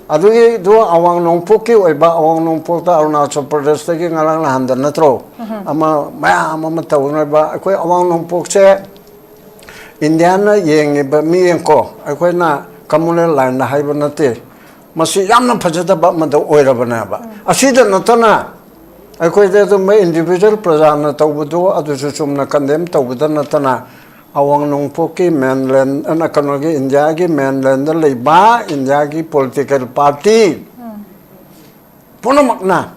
ꯑꯗꯨꯒꯤꯗꯨ ꯑꯋꯥꯡ ꯅꯣꯡꯄꯣꯛꯀꯤ ꯑꯣꯏꯕ, ꯑꯋꯥꯡ ꯅꯣꯡꯄꯣꯛꯇ ꯑꯔꯨꯅꯥꯆꯜ ꯄ꯭ꯔꯗꯦꯁꯇꯒꯤ ꯉꯔꯥꯡ ꯅꯍꯥꯟꯗ ꯅꯠꯇ꯭ꯔꯣ ꯑꯃ ꯃꯌꯥꯝ ꯑꯃ ꯇꯧꯅꯔꯤꯕ꯫ ꯑꯩꯈꯣꯏ ꯑꯋꯥꯡ ꯅꯣꯡꯄꯣꯛꯁꯦ ꯏꯟꯗꯤꯌꯥꯅ ꯌꯦꯡꯉꯤꯕ ꯃꯤꯠꯌꯦꯡꯀꯣ, ꯑꯩꯈꯣꯏꯅ communal lineꯗ ꯍꯥꯏꯕ ꯅꯠꯇꯦ, ꯃꯁꯤ ꯌꯥꯝꯅ ꯐꯖꯗꯕ ꯑꯃꯗ ꯑꯣꯏꯔꯕꯅꯦꯕ꯫ ꯑꯁꯤꯗ ꯅꯠꯇꯅ ꯑꯩꯈꯣꯏꯗ ꯑꯗꯨꯝꯕ individual ꯄ꯭ꯔꯖꯥꯅ ꯇꯧꯕꯗꯨ ꯑꯗꯨꯁꯨ ꯆꯨꯝꯅ condemn ꯇꯧꯕꯗ ꯅꯠꯇꯅ, ꯑꯋꯥꯡ ꯅꯣꯡꯄꯣꯛꯀꯤ mainland, ꯑ, ꯀꯩꯅꯣꯒꯤ ꯏꯟꯗꯤꯌꯥꯒꯤ mainlandꯗ ꯂꯩꯕ ꯏꯟꯗꯤꯌꯥꯒꯤ political party ꯄꯨꯝꯅꯃꯛꯅ,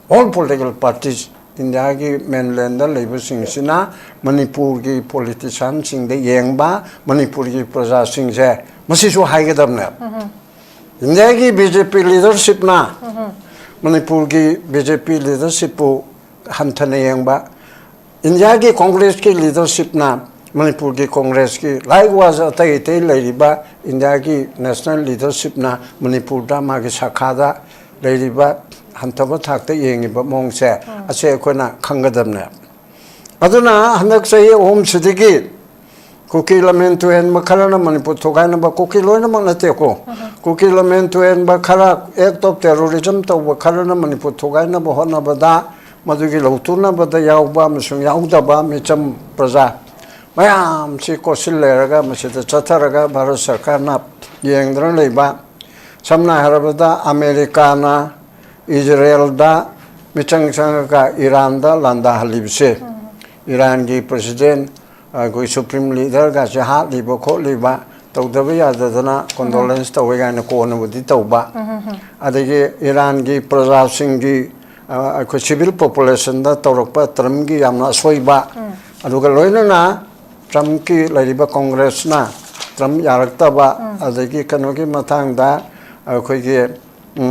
all political parties, ꯏꯟꯗꯤꯌꯥꯒꯤ mainlandꯗ ꯂꯩꯕꯁꯤꯡꯁꯤꯅ ꯃꯅꯤꯄꯨꯔꯒꯤ politicianꯁꯤꯡꯗ ꯌꯦꯡꯕ, ꯃꯅꯤꯄꯨꯔꯒꯤ ꯄ꯭ꯔꯖꯥꯁꯤꯡꯁꯦ ꯃꯁꯤꯁꯨ ꯍꯥꯏꯒꯗꯕꯅꯦꯕ꯫ ꯏꯟꯗꯤꯌꯥꯒꯤ BJP leadershipꯅ ꯃꯅꯤꯄꯨꯔꯒꯤ BJP leadershipꯄꯨ ꯍꯟꯊꯅ ꯌꯦꯡꯕ, ꯏꯟꯗꯤꯌꯥꯒꯤ ꯀꯣꯡꯒ꯭ꯔꯦꯁꯀꯤ leadershipꯅ ꯃꯅꯤꯄꯨꯔꯒꯤ ꯀꯣꯡꯒ꯭ꯔꯦꯁꯀꯤ, likewise ꯑꯇꯩ ꯑꯇꯩ ꯂꯩꯔꯤꯕ ꯏꯟꯗꯤꯌꯥꯒꯤ national leadershipꯅ ꯃꯅꯤꯄꯨꯔꯗ ꯃꯥꯒꯤ ꯁꯥꯈꯥꯗ ꯂꯩꯔꯤꯕ ꯍꯟꯊꯕ ꯊꯥꯛꯇ ꯌꯦꯡꯉꯤꯕ ꯃꯑꯣꯡꯁꯦ ꯑꯁꯤ ꯑꯩꯈꯣꯏꯅ ꯈꯪꯒꯗꯕꯅꯦ꯫ ꯑꯗꯨꯅ ꯍꯟꯗꯛ ꯆꯍꯤ ꯑꯍꯨꯝꯁꯤꯗꯒꯤ ꯀꯨꯀꯤ ꯂꯝꯍꯦꯟ ꯇꯨꯍꯦꯟꯕ ꯈꯔꯅ ꯃꯅꯤꯄꯨꯔ ꯊꯨꯒꯥꯏꯅꯕ, ꯀꯨꯀꯤ ꯂꯣꯏꯅꯃꯛ ꯅꯠꯇꯦꯀꯣ, ꯀꯨꯀꯤ ꯂꯝꯍꯦꯟ ꯇꯨꯍꯦꯟꯕ ꯈꯔ, act of terrorism ꯇꯧꯕ ꯈꯔꯅ ꯃꯅꯤꯄꯨꯔ ꯊꯨꯒꯥꯏꯅꯕ ꯍꯣꯠꯅꯕꯗ, ꯃꯗꯨꯒꯤ ꯂꯧꯊꯣꯛꯅꯕꯗ ꯌꯥꯎꯕ ꯑꯃꯁꯨꯡ ꯌꯥꯎꯗꯕ ꯃꯤꯆꯝ ꯄ꯭ꯔꯖꯥ ꯃꯌꯥꯝꯁꯤ ꯀꯣꯠꯁꯤꯜ ꯂꯩꯔꯒ ꯃꯁꯤꯗ ꯆꯠꯊꯔꯒ ꯚꯥꯔꯠ ꯁꯔꯀꯥꯔꯅ ꯌꯦꯡꯗꯨꯅ ꯂꯩꯕ, ꯁꯝꯅ ꯍꯥꯏꯔꯕꯗ ꯑꯃꯦꯔꯤꯀꯥꯅ ꯏꯖꯔꯦꯜꯗ ꯃꯤꯆꯪ ꯆꯪꯉꯒ ꯏꯔꯥꯟꯗ ꯂꯥꯟꯗꯥꯍꯜꯂꯤꯕꯁꯦ, ꯏꯔꯥꯟꯒꯤ president, ꯑꯩꯈꯣꯏ supreme leaderꯒꯁꯦ ꯍꯥꯠꯂꯤꯕ ꯈꯣꯠꯂꯤꯕ, ꯇꯧꯗꯕ ꯌꯥꯗꯗꯅ condolence ꯇꯧꯋꯦ ꯀꯥꯏꯅ ꯀꯣꯟꯅꯕꯨꯗꯤ ꯇꯧꯕ, ꯑꯗꯒꯤ ꯏꯔꯥꯟꯒꯤ ꯄ꯭ꯔꯖꯥꯁꯤꯡꯒꯤ, ꯑ, ꯑꯩꯈꯣꯏ civil populationꯗ ꯇꯧꯔꯛꯄ ꯇ꯭ꯔꯝꯞꯀꯤ ꯌꯥꯝꯅ ꯑꯁꯣꯏꯕ, ꯑꯗꯨꯒ ꯂꯣꯏꯅꯅ ꯇ꯭ꯔꯝꯞꯀꯤ ꯂꯩꯔꯤꯕ ꯀꯣꯡꯒ꯭ꯔꯦꯁꯅ ꯇ꯭ꯔꯝꯞ ꯌꯥꯔꯛꯇꯕ, ꯑꯗꯒꯤ ꯀꯩꯅꯣꯒꯤ ꯃꯇꯥꯡꯗ ꯑꯩꯈꯣꯏꯒꯤ, ꯎꯝ,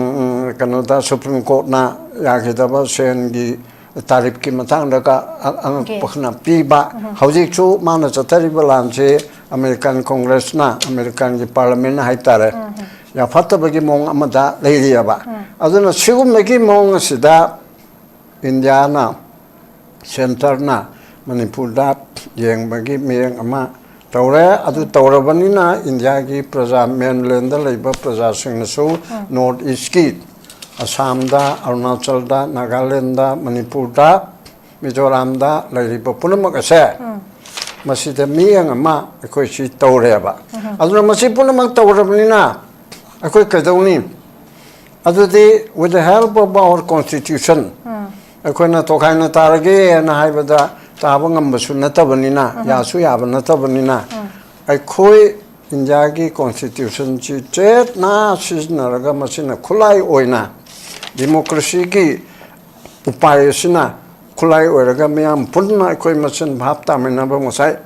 ꯎꯝ, ꯀꯩꯅꯣꯗ supreme courtꯅ ꯌꯥꯈꯤꯗꯕ ꯁꯦꯟꯒꯤ tariffꯀꯤ ꯃꯇꯥꯡꯗꯒ ꯑ-, ꯑꯉꯛꯄ ꯈꯔꯅ ꯄꯤꯕ꯫ ꯍꯧꯖꯤꯛꯁꯨ ꯃꯥꯅ ꯆꯠꯊꯔꯤꯕ ꯂꯥꯟꯁꯤ American Congressꯅ, Americanꯒꯤ parliamentꯅ ꯍꯥꯏꯇꯥꯔꯦ, ꯌꯥꯐꯠꯇꯕꯒꯤ ꯃꯑꯣꯡ ꯑꯃꯗ ꯂꯩꯔꯤꯑꯕ꯫ ꯑꯗꯨꯅ ꯁꯤꯒꯨꯝꯕꯒꯤ ꯃꯑꯣꯡ ꯑꯁꯤꯗ ꯏꯟꯗꯤꯌꯥꯅ, ꯁꯦꯟꯇꯔꯅ ꯃꯅꯤꯄꯨꯔꯗ ꯌꯦꯡꯕꯒꯤ ꯃꯤꯠꯌꯦꯡ ꯑꯃ ꯇꯧꯔꯦ꯫ ꯑꯗꯨ ꯇꯧꯔꯕꯅꯤꯅ ꯏꯟꯗꯤꯌꯥꯒꯤ ꯄ꯭ꯔꯖꯥ, ꯃꯦꯟꯂꯦꯟꯗ ꯂꯩꯕ ꯄ꯭ꯔꯖꯥꯁꯤꯡꯅꯁꯨ, ꯅꯣꯔꯠ ꯏꯁꯀꯤ ꯑꯁꯥꯝꯗ, ꯑꯔꯨꯅꯥꯆꯜꯗ, ꯅꯥꯒꯥꯂꯦꯟꯗ, ꯃꯅꯤꯄꯨꯔꯗ, ꯃꯤꯖꯣꯔꯥꯝꯗ ꯂꯩꯔꯤꯕ ꯄꯨꯝꯅꯃꯛ ꯑꯁꯦ ꯃꯁꯤꯗ ꯃꯤꯠꯌꯦꯡ ꯑꯃ ꯑꯩꯈꯣꯏꯁꯤ ꯇꯧꯔꯦꯕ꯫ ꯑꯗꯨꯅ ꯃꯁꯤ ꯄꯨꯝꯅꯃꯛ ꯇꯧꯔꯕꯅꯤꯅ ꯑꯩꯈꯣꯏ ꯀꯩꯗꯧꯅꯤ? ꯑꯗꯨꯗꯤ, with the help of our constitution, ꯑꯩꯈꯣꯏꯅ ꯇꯣꯈꯥꯏꯅ ꯇꯥꯔꯒꯦꯅ ꯍꯥꯏꯕꯗ ꯇꯥꯕ ꯉꯝꯕꯁꯨ ꯅꯠꯇꯕꯅꯤꯅ, ꯌꯥꯁꯨ ꯌꯥꯕ ꯅꯠꯇꯕꯅꯤꯅ, ꯑꯩꯈꯣꯏ ꯏꯟꯗꯤꯌꯥꯒꯤ ꯀꯣꯟꯁꯇꯤꯇ꯭ꯌꯨꯁꯟꯁꯤ ꯆꯦꯠꯅ ꯁꯤꯖꯤꯟꯅꯔꯒ, ꯃꯁꯤꯅ ꯈꯨꯠꯂꯥꯏ ꯑꯣꯏꯅ, ꯗꯤꯃꯣꯀ꯭ꯔꯦꯁꯤꯒꯤ ꯎꯄꯥꯏ ꯑꯁꯤꯅ ꯈꯨꯠꯂꯥꯏ ꯑꯣꯏꯔꯒ, ꯃꯤꯌꯥꯝ ꯄꯨꯟꯅ ꯑꯩꯈꯣꯏ ꯃꯁꯦꯟ ꯚꯥꯞ ꯇꯥꯃꯤꯟꯅꯕ, ꯉꯁꯥꯏ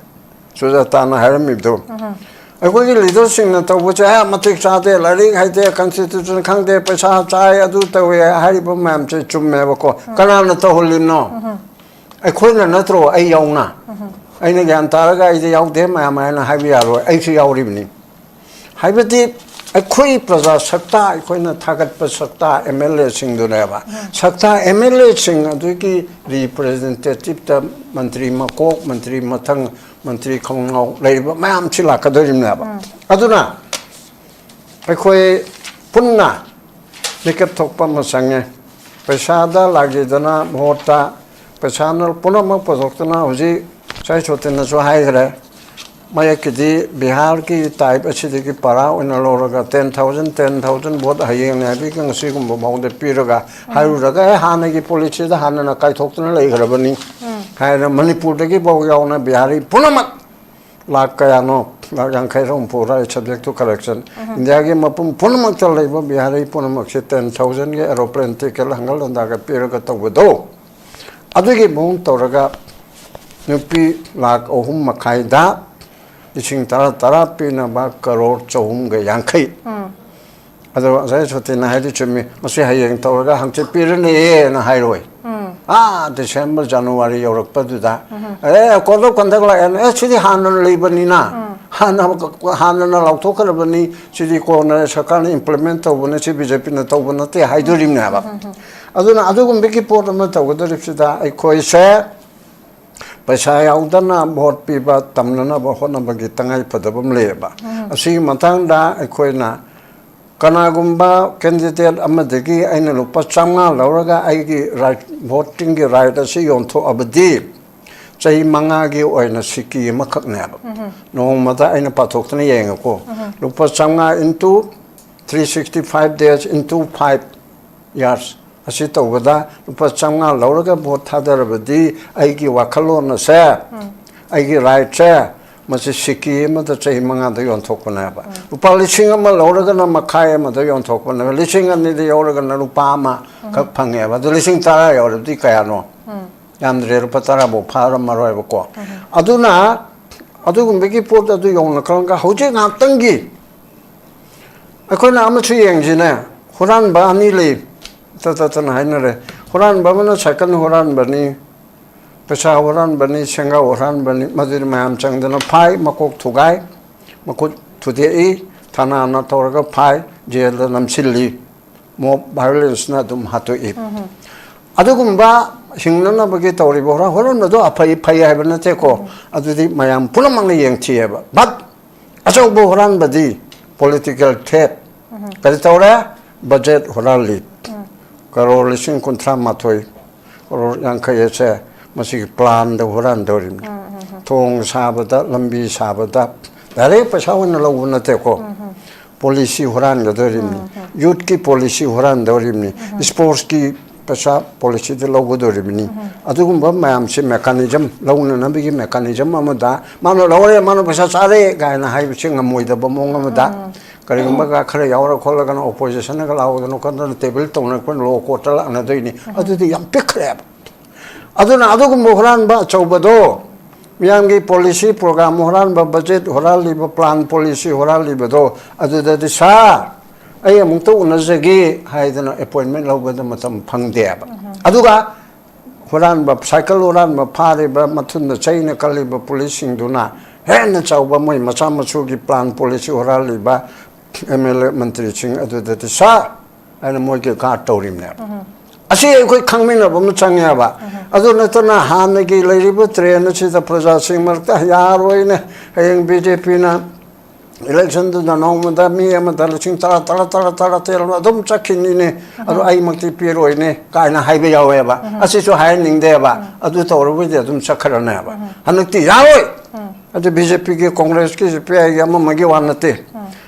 ꯁꯨꯖꯥꯇꯥꯅ ꯍꯥꯏꯔꯝꯃꯤꯕꯗꯣ, ꯑꯩꯈꯣꯏꯒꯤ ꯂꯤꯗꯔꯁꯤꯡꯅ ꯇꯧꯕꯁꯦ, "ꯑꯦ, ꯃꯇꯤꯛ ꯆꯥꯗꯦ, ꯂꯥꯏꯔꯤꯛ ꯍꯩꯇꯦ, ꯀꯟꯁꯇꯤꯇ꯭ꯌꯨꯁꯟ ꯈꯪꯗꯦ, ꯄꯩꯁꯥ ꯆꯥꯏ, ꯑꯗꯨ ꯇꯧꯋꯦ" ꯍꯥꯏꯔꯤꯕ ꯃꯌꯥꯝꯁꯦ ꯆꯨꯝꯃꯦꯕꯀꯣ꯫ ꯀꯅꯥꯅ ꯇꯧꯍꯜꯂꯤꯅꯣ? ꯑꯩꯈꯣꯏꯅ ꯅꯠꯇ꯭ꯔꯣ? ꯑꯩ ꯌꯥꯎꯅ꯫ ꯑꯩꯅ ꯒ꯭ꯌꯥꯟ ꯇꯥꯔꯒ ꯑꯩꯗꯤ ꯌꯥꯎꯗꯦ ꯃꯌꯥꯝ ꯍꯥꯏꯅ ꯍꯥꯏꯕ ꯌꯥꯔꯣꯏ, ꯑꯩꯁꯨ ꯌꯥꯎꯔꯤꯕꯅꯤ꯫ ꯍꯥꯏꯕꯗꯤ, ꯑꯩꯈꯣꯏ ꯄ꯭ꯔꯖꯥ ꯁꯛꯇ, ꯑꯩꯈꯣꯏꯅ ꯊꯥꯒꯠꯄ ꯁꯛꯇ ꯑꯦꯝ ꯑꯦꯜ ꯑꯦꯁꯤꯡꯗꯨꯅꯦꯕ꯫ ꯁꯛꯇ ꯑꯦꯝ ꯑꯦꯜ ꯑꯦꯁꯤꯡ ꯑꯗꯨꯒꯤ ꯔꯤꯄ꯭ꯔꯖꯦꯟꯇꯦꯇꯤꯞꯇ ꯃꯟꯇ꯭ꯔꯤ ꯃꯀꯣꯛ, ꯃꯟꯇ꯭ꯔꯤ ꯃꯊꯪ, ꯃꯟꯇ꯭ꯔꯤ ꯈꯣꯡꯅꯥꯎ ꯂꯩꯔꯤꯕ ꯃꯌꯥꯝꯁꯤ ꯂꯥꯛꯀꯗꯧꯔꯤꯕꯅꯦꯕ꯫ ꯑꯗꯨꯅ ꯑꯩꯈꯣꯏ ꯄꯨꯟꯅ ꯃꯤꯀꯞ ꯊꯣꯛꯄ ꯑꯃ ꯆꯪꯉꯦ꯫ ꯄꯩꯁꯥꯗ ꯂꯥꯛꯏꯗꯅ ꯃꯍꯨꯠꯇ, ꯄꯩꯁꯥꯅ ꯄꯨꯝꯅꯃꯛ ꯄꯨꯊꯣꯛꯇꯅ, ꯍꯧꯖꯤꯛ ꯁꯥꯏ ꯁꯣꯇꯤꯅꯁꯨ ꯍꯥꯏꯈ꯭ꯔꯦ, ꯃꯌꯦꯛꯀꯤꯗꯤ ꯕꯤꯍꯥꯔꯒꯤ ꯇꯥꯏꯞ ꯑꯁꯤꯗꯒꯤ ꯄꯔꯥ ꯑꯣꯏꯅ ꯂꯧꯔꯒ, ten thousand, ten thousand vote ꯍꯌꯦꯡꯅꯦ ꯍꯥꯏꯕꯒꯤ ꯉꯁꯤꯒꯨꯝꯕ ꯃꯑꯣꯡꯗ ꯄꯤꯔꯒ, ꯍꯥꯏꯔꯨꯔꯒ, "ꯑꯦ, ꯍꯥꯟꯅꯒꯤ ꯄꯣꯂꯤꯁꯤꯗ ꯍꯥꯟꯅꯅ ꯀꯥꯏꯊꯣꯛꯇꯨꯅ ꯂꯩꯈ꯭ꯔꯕꯅꯤ" ꯍꯥꯏꯅ, ꯃꯅꯤꯄꯨꯔꯗꯒꯤ ꯐꯥꯎ ꯌꯥꯎꯅ ꯕꯤꯍꯥꯔꯤ ꯄꯨꯝꯅꯃꯛ ꯂꯥꯛ ꯀꯌꯥꯅꯣ, ꯂꯥꯛ ꯌꯥꯡꯈꯩꯔ ꯍꯨꯝꯐꯨꯔ, subject to correction, ꯏꯟꯗꯤꯌꯥꯒꯤ ꯃꯐꯝ ꯄꯨꯝꯅꯃꯛꯇ ꯂꯩꯕ ꯕꯤꯍꯥꯔꯤ ꯄꯨꯝꯅꯃꯛꯁꯦ ten thousandꯒꯤ aeroplane ticket ꯍꯪꯒꯠ ꯍꯟꯗꯥꯒ ꯄꯤꯔꯒ ꯇꯧꯕꯗꯣ, ꯑꯗꯨꯒꯤ ꯃꯑꯣꯡ ꯇꯧꯔꯒ ꯅꯨꯄꯤ ꯂꯥꯛ ꯑꯍꯨꯝ ꯃꯈꯥꯏꯗ ꯂꯤꯁꯤꯡ ꯇꯔꯥ, ꯇꯔꯥ ꯄꯤꯅꯕ ꯀꯔꯣꯔ ꯆꯍꯨꯝꯒ ꯌꯥꯡꯈꯩ꯫ ꯑꯗꯣ ꯉꯁꯥꯏ ꯁꯣꯇꯤꯅ ꯍꯥꯏꯗꯤ ꯆꯨꯝꯃꯤ, ꯃꯁꯤ ꯍꯌꯦꯡ ꯇꯧꯔꯒ ꯍꯪꯆꯤꯠ ꯄꯤꯔꯅꯤꯌꯦꯅ ꯍꯥꯏꯔꯣꯏ꯫ ꯑꯥ, ꯗꯤꯁꯦꯝꯕꯔ, ꯖꯅꯋꯥꯔꯤ ꯌꯧꯔꯛꯄꯗꯨꯗ, "ꯑꯦ, code of conduct ꯂꯥꯛꯑꯦꯅ, ꯑꯦ, ꯁꯤꯗꯤ ꯍꯥꯟꯅ ꯂꯩꯕꯅꯤꯅ, ꯍꯥꯟꯅ ꯍꯥꯟꯅꯅ ꯂꯥꯎꯊꯣꯛꯈ꯭ꯔꯕꯅꯤ, ꯁꯤꯗꯤ ꯀꯣꯟꯅ ꯁꯔꯀꯥꯔꯅ implement ꯇꯧꯕꯅꯤ, ꯁꯤ ꯕꯤ ꯖꯦ ꯄꯤꯅ ꯇꯧꯕ ꯅꯠꯇꯦ ꯍꯥꯏꯗꯣꯔꯤꯕꯅꯦꯕ꯫ ꯑꯗꯨꯅ ꯑꯗꯨꯒꯨꯝꯕꯒꯤ ꯄꯣꯠ ꯑꯃ ꯇꯧꯒꯗꯧꯔꯤꯕꯁꯤꯗ ꯑꯩꯈꯣꯏꯁꯦ ꯄꯩꯁꯥ ꯌꯥꯎꯗꯅ ꯚꯣꯠ ꯄꯤꯕ ꯇꯝꯅꯅꯕ ꯍꯣꯠꯅꯕꯒꯤ ꯇꯉꯥꯏ ꯐꯗꯕ ꯑꯃ ꯂꯩꯌꯦꯕ꯫ ꯑꯁꯤꯒꯤ ꯃꯇꯥꯡꯗ ꯑꯩꯈꯣꯏꯅ ꯀꯅꯥꯒꯨꯝꯕ candidate ꯑꯃꯗꯒꯤ ꯑꯩꯅ ꯂꯨꯄꯥ ꯆꯥꯝꯃꯉꯥ ꯂꯧꯔꯒ ꯑꯩꯒꯤ right, voting ꯒꯤ right ꯑꯁꯤ ꯌꯣꯟꯊꯣꯛꯑꯕꯗꯤ ꯆꯍꯤ ꯃꯉꯥꯒꯤ ꯑꯣꯏꯅ ꯁꯤꯀꯤ ꯑꯃꯈꯛꯅꯦꯕ꯫ ꯅꯣꯡꯃꯗ ꯑꯩꯅ ꯄꯥꯊꯣꯛꯇꯅ ꯌꯦꯡꯉꯦꯀꯣ, ꯂꯨꯄꯥ ꯆꯥꯝꯃꯉꯥ into three sixty five days into five years, ꯑꯁꯤ ꯇꯧꯕꯗ ꯂꯨꯄꯥ ꯆꯥꯝꯃꯉꯥ ꯂꯧꯔꯒ ꯚꯣꯠ ꯊꯥꯗꯔꯕꯗꯤ ꯑꯩꯒꯤ ꯋꯥꯈꯜꯂꯣꯟ ꯑꯁꯦ, ꯑꯩꯒꯤ right ꯁꯦ, ꯃꯁꯤ ꯁꯤꯀꯤ ꯑꯃꯗ ꯆꯍꯤ ꯃꯉꯥꯗ ꯌꯣꯟꯊꯣꯛꯄꯅꯦꯕ꯫ ꯂꯨꯄꯥ ꯂꯤꯁꯤꯡ ꯑꯃ ꯂꯧꯔꯒꯅ ꯃꯈꯥꯏ ꯑꯃꯗ ꯌꯣꯟꯊꯣꯛꯄꯅꯦꯕ, ꯂꯤꯁꯤꯡ ꯑꯅꯤꯗ ꯌꯧꯔꯒꯅ ꯂꯨꯄꯥ ꯑꯃꯈꯛ ꯐꯪꯉꯦꯕ꯫ ꯑꯗꯨ ꯂꯤꯁꯤꯡ ꯇꯔꯥ ꯌꯧꯔꯕꯗꯤ ꯀꯌꯥꯅꯣ? ꯌꯥꯝꯗ꯭ꯔꯦ, ꯂꯨꯄꯥ ꯇꯔꯥꯐꯥꯎ ꯐꯥꯔꯝꯃꯔꯣꯏꯕꯀꯣ꯫ ꯑꯗꯨꯅ ꯑꯗꯨꯒꯨꯝꯕꯒꯤ ꯄꯣꯠ ꯑꯗꯨ ꯌꯧꯅꯈ꯭ꯔꯒ ꯍꯧꯖꯤꯛ ꯉꯥꯏꯍꯥꯛꯇꯪꯒꯤ ꯑꯩꯈꯣꯏꯅ ꯑꯃꯁꯨ ꯌꯦꯡꯁꯤꯅꯦ꯫ ꯍꯨꯔꯥꯟꯕ ꯑꯅꯤ ꯂꯩ, ꯇꯠ ꯇꯠꯇꯅ ꯍꯥꯏꯅꯔꯦ꯫ ꯍꯨꯔꯥꯟꯕ ꯑꯃꯅ ꯁꯥꯏꯀꯜ ꯍꯨꯔꯥꯟꯕꯅꯤ, ꯄꯩꯁꯥ ꯍꯨꯔꯥꯟꯕꯅꯤ, ꯁꯦꯡꯒꯥꯎ ꯍꯨꯔꯥꯟꯕꯅꯤ, ꯃꯗꯨꯗꯤ ꯃꯌꯥꯝ ꯆꯪꯗꯅ ꯐꯥꯏ, ꯃꯀꯣꯛ ꯊꯨꯒꯥꯏ, ꯃꯈꯨꯠ ꯊꯨꯗꯦꯛꯏ, ꯊꯥꯅꯥꯅ ꯇꯧꯔꯒ ꯐꯥꯏ, ꯖꯦꯜꯗ ꯅꯝꯁꯤꯜꯂꯤ꯫ Mob violence ꯅ ꯑꯗꯨꯝ ꯍꯥꯠꯇꯣꯛꯏ꯫ ꯑꯗꯨꯒꯨꯝꯕ ꯍꯤꯡꯅꯅꯕꯒꯤ ꯇꯧꯔꯤꯕ ꯍꯨꯔꯥꯟ ꯍꯨꯔꯥꯟꯕꯗꯣ ꯑꯐꯩ ꯐꯩ ꯍꯥꯏꯕ ꯅꯠꯇꯦꯀꯣ꯫ ꯑꯗꯨꯗꯤ ꯃꯌꯥꯝ ꯄꯨꯝꯅꯃꯛꯅ ꯌꯦꯡꯊꯤꯑꯕ꯫ But ꯑꯆꯧꯕ ꯍꯨꯔꯥꯟꯕꯗꯤ political theft꯫ ꯀꯔꯤ ꯇꯧꯔꯦ? Budget ꯍꯨꯔꯥꯜꯂꯤ꯫ ꯀꯔꯣꯔ ꯂꯤꯁꯤꯡ ꯀꯨꯟꯊ꯭ꯔꯥ ꯃꯥꯊꯣꯏ, ꯀꯔꯣꯔ ꯌꯥꯡꯈꯩ ꯑꯁꯦ ꯃꯁꯤꯒꯤ plan ꯗ ꯍꯨꯔꯥꯟꯗꯧꯔꯤꯕꯅꯤ꯫ ꯊꯣꯡ ꯁꯥꯕꯗ, ꯂꯝꯕꯤ ꯁꯥꯕꯗ direct ꯄꯩꯁꯥ ꯑꯣꯏꯅ ꯂꯧꯕ ꯅꯠꯇꯦꯀꯣ꯫ Policy ꯍꯨꯔꯥꯟꯒꯗꯧꯔꯤꯕꯅꯤ꯫ Youth ꯀꯤ policy ꯍꯨꯔꯥꯟꯗꯧꯔꯤꯕꯅꯤ꯫ Sports ꯀꯤ ꯄꯩꯁꯥ policy ꯗ ꯂꯧꯒꯗꯧꯔꯤꯕꯅꯤ꯫ ꯑꯗꯨꯒꯨꯝꯕ ꯃꯌꯥꯝꯁꯦ mechanism, ꯂꯧꯅꯅꯕꯒꯤ mechanism ꯑꯃꯗ ꯃꯥꯅ ꯂꯧꯔꯦ, ꯃꯥꯅ ꯄꯩꯁꯥ ꯆꯥꯔꯦ ꯀꯥꯏꯅ ꯍꯥꯏꯕꯁꯦ ꯉꯝꯃꯣꯏꯗꯕ ꯃꯑꯣꯡ ꯑꯃꯗ, ꯀꯔꯤꯒꯨꯝꯕꯒ ꯈꯔ ꯌꯥꯎꯔ ꯈꯣꯠꯂꯒꯅ opposition ꯅꯒ ꯂꯥꯎꯗꯅ ꯈꯣꯠꯇꯅ table ꯇꯧꯅ ꯑꯩꯈꯣꯏꯅ law court ꯇ ꯂꯥꯛꯅꯗꯣꯏꯅꯤ꯫ ꯑꯗꯨꯗꯤ ꯌꯥꯝ ꯄꯤꯛꯈ꯭ꯔꯦꯕ꯫ ꯑꯗꯨꯅ ꯑꯗꯨꯒꯨꯝꯕ ꯍꯨꯔꯥꯟꯕ ꯑꯆꯧꯕꯗꯣ, ꯃꯤꯌꯥꯝꯒꯤ policy program ꯍꯨꯔꯥꯟꯕ, budget ꯍꯨꯔꯥꯜꯂꯤꯕ, plan policy ꯍꯨꯔꯥꯜꯂꯤꯕꯗꯣ, ꯑꯗꯨꯗꯗꯤ "Sir, ꯑꯩ ꯑꯃꯨꯛꯇ ꯎꯅꯖꯒꯦ" ꯍꯥꯏꯗꯅ appointment ꯂꯧꯕꯗ ꯃꯇꯝ ꯐꯪꯗꯦꯕ꯫ ꯑꯗꯨꯒ ꯍꯨꯔꯥꯟꯕ, ꯁꯥꯏꯀꯜ ꯍꯨꯔꯥꯟꯕ ꯐꯥꯔꯤꯕ, ꯃꯊꯨꯟꯗ ꯆꯩꯅ ꯀꯜꯂꯤꯕ police ꯁꯤꯡꯗꯨꯅ ꯍꯦꯟꯅ ꯆꯥꯎꯕ ꯃꯣꯏ ꯃꯆꯥ ꯃꯁꯨꯒꯤ ꯄ꯭ꯂꯥꯟ ꯄꯣꯂꯤꯁꯤ ꯍꯨꯔꯥꯜꯂꯤꯕ ꯑꯦꯝ ꯑꯦꯜ ꯑꯦ ꯃꯟꯇ꯭ꯔꯤꯁꯤꯡ ꯑꯗꯨꯗꯗꯤ ꯁꯥ ꯍꯥꯏꯅ ꯃꯣꯏꯒꯤ ꯒꯥꯔꯗ ꯇꯧꯔꯤꯕꯅꯦꯕ꯫ ꯑꯁꯤ ꯑꯩꯈꯣꯏ ꯈꯪꯃꯤꯟꯅꯕ ꯑꯃ ꯆꯪꯉꯦꯕ꯫ ꯑꯗꯨ ꯅꯠꯇꯅ ꯍꯥꯟꯅꯒꯤ ꯂꯩꯔꯤꯕ ꯇ꯭ꯔꯦꯟ ꯑꯁꯤꯗ ꯄ꯭ꯔꯖꯥꯁꯤꯡ ꯃꯔꯛꯇ ꯌꯥꯔꯣꯏꯅꯦ, ꯍꯌꯦꯡ ꯕꯤ ꯖꯦ ꯄꯤꯅ ꯏꯂꯦꯛꯁꯟꯗꯨꯗ ꯅꯣꯡꯃꯗ ꯃꯤ ꯑꯃꯗ ꯂꯤꯁꯤꯡ ꯇꯔꯥ, ꯇꯔꯥ, ꯇꯔꯥ, ꯇꯔꯥ, ꯇꯔꯥ ꯑꯗꯨꯝ ꯆꯠꯈꯤꯅꯤꯅꯦ, ꯑꯗꯨ ꯑꯩꯃꯛꯇꯤ ꯄꯤꯔꯣꯏꯅꯦ ꯀꯥꯏꯅ ꯍꯥꯏꯕ ꯌꯥꯎꯋꯦꯕ꯫ ꯑꯁꯤꯁꯨ ꯍꯥꯏꯍꯟꯅꯤꯡꯗꯦꯕ꯫ ꯑꯗꯨ ꯇꯧꯔꯕꯗꯤ ꯑꯗꯨꯝ ꯆꯠꯈ꯭ꯔꯅꯦꯕ꯫ ꯍꯟꯗꯛꯇꯤ ꯌꯥꯔꯣꯏ꯫ ꯑꯗꯨ ꯕꯤ ꯖꯦ ꯄꯤꯒꯤ, ꯀꯣꯡꯒ꯭ꯔꯦꯁꯀꯤ, ꯁꯤ ꯄꯤ ꯑꯥꯏꯒꯤ ꯑꯃ ꯑꯃꯒꯤ ꯋꯥ ꯅꯠꯇꯦ꯫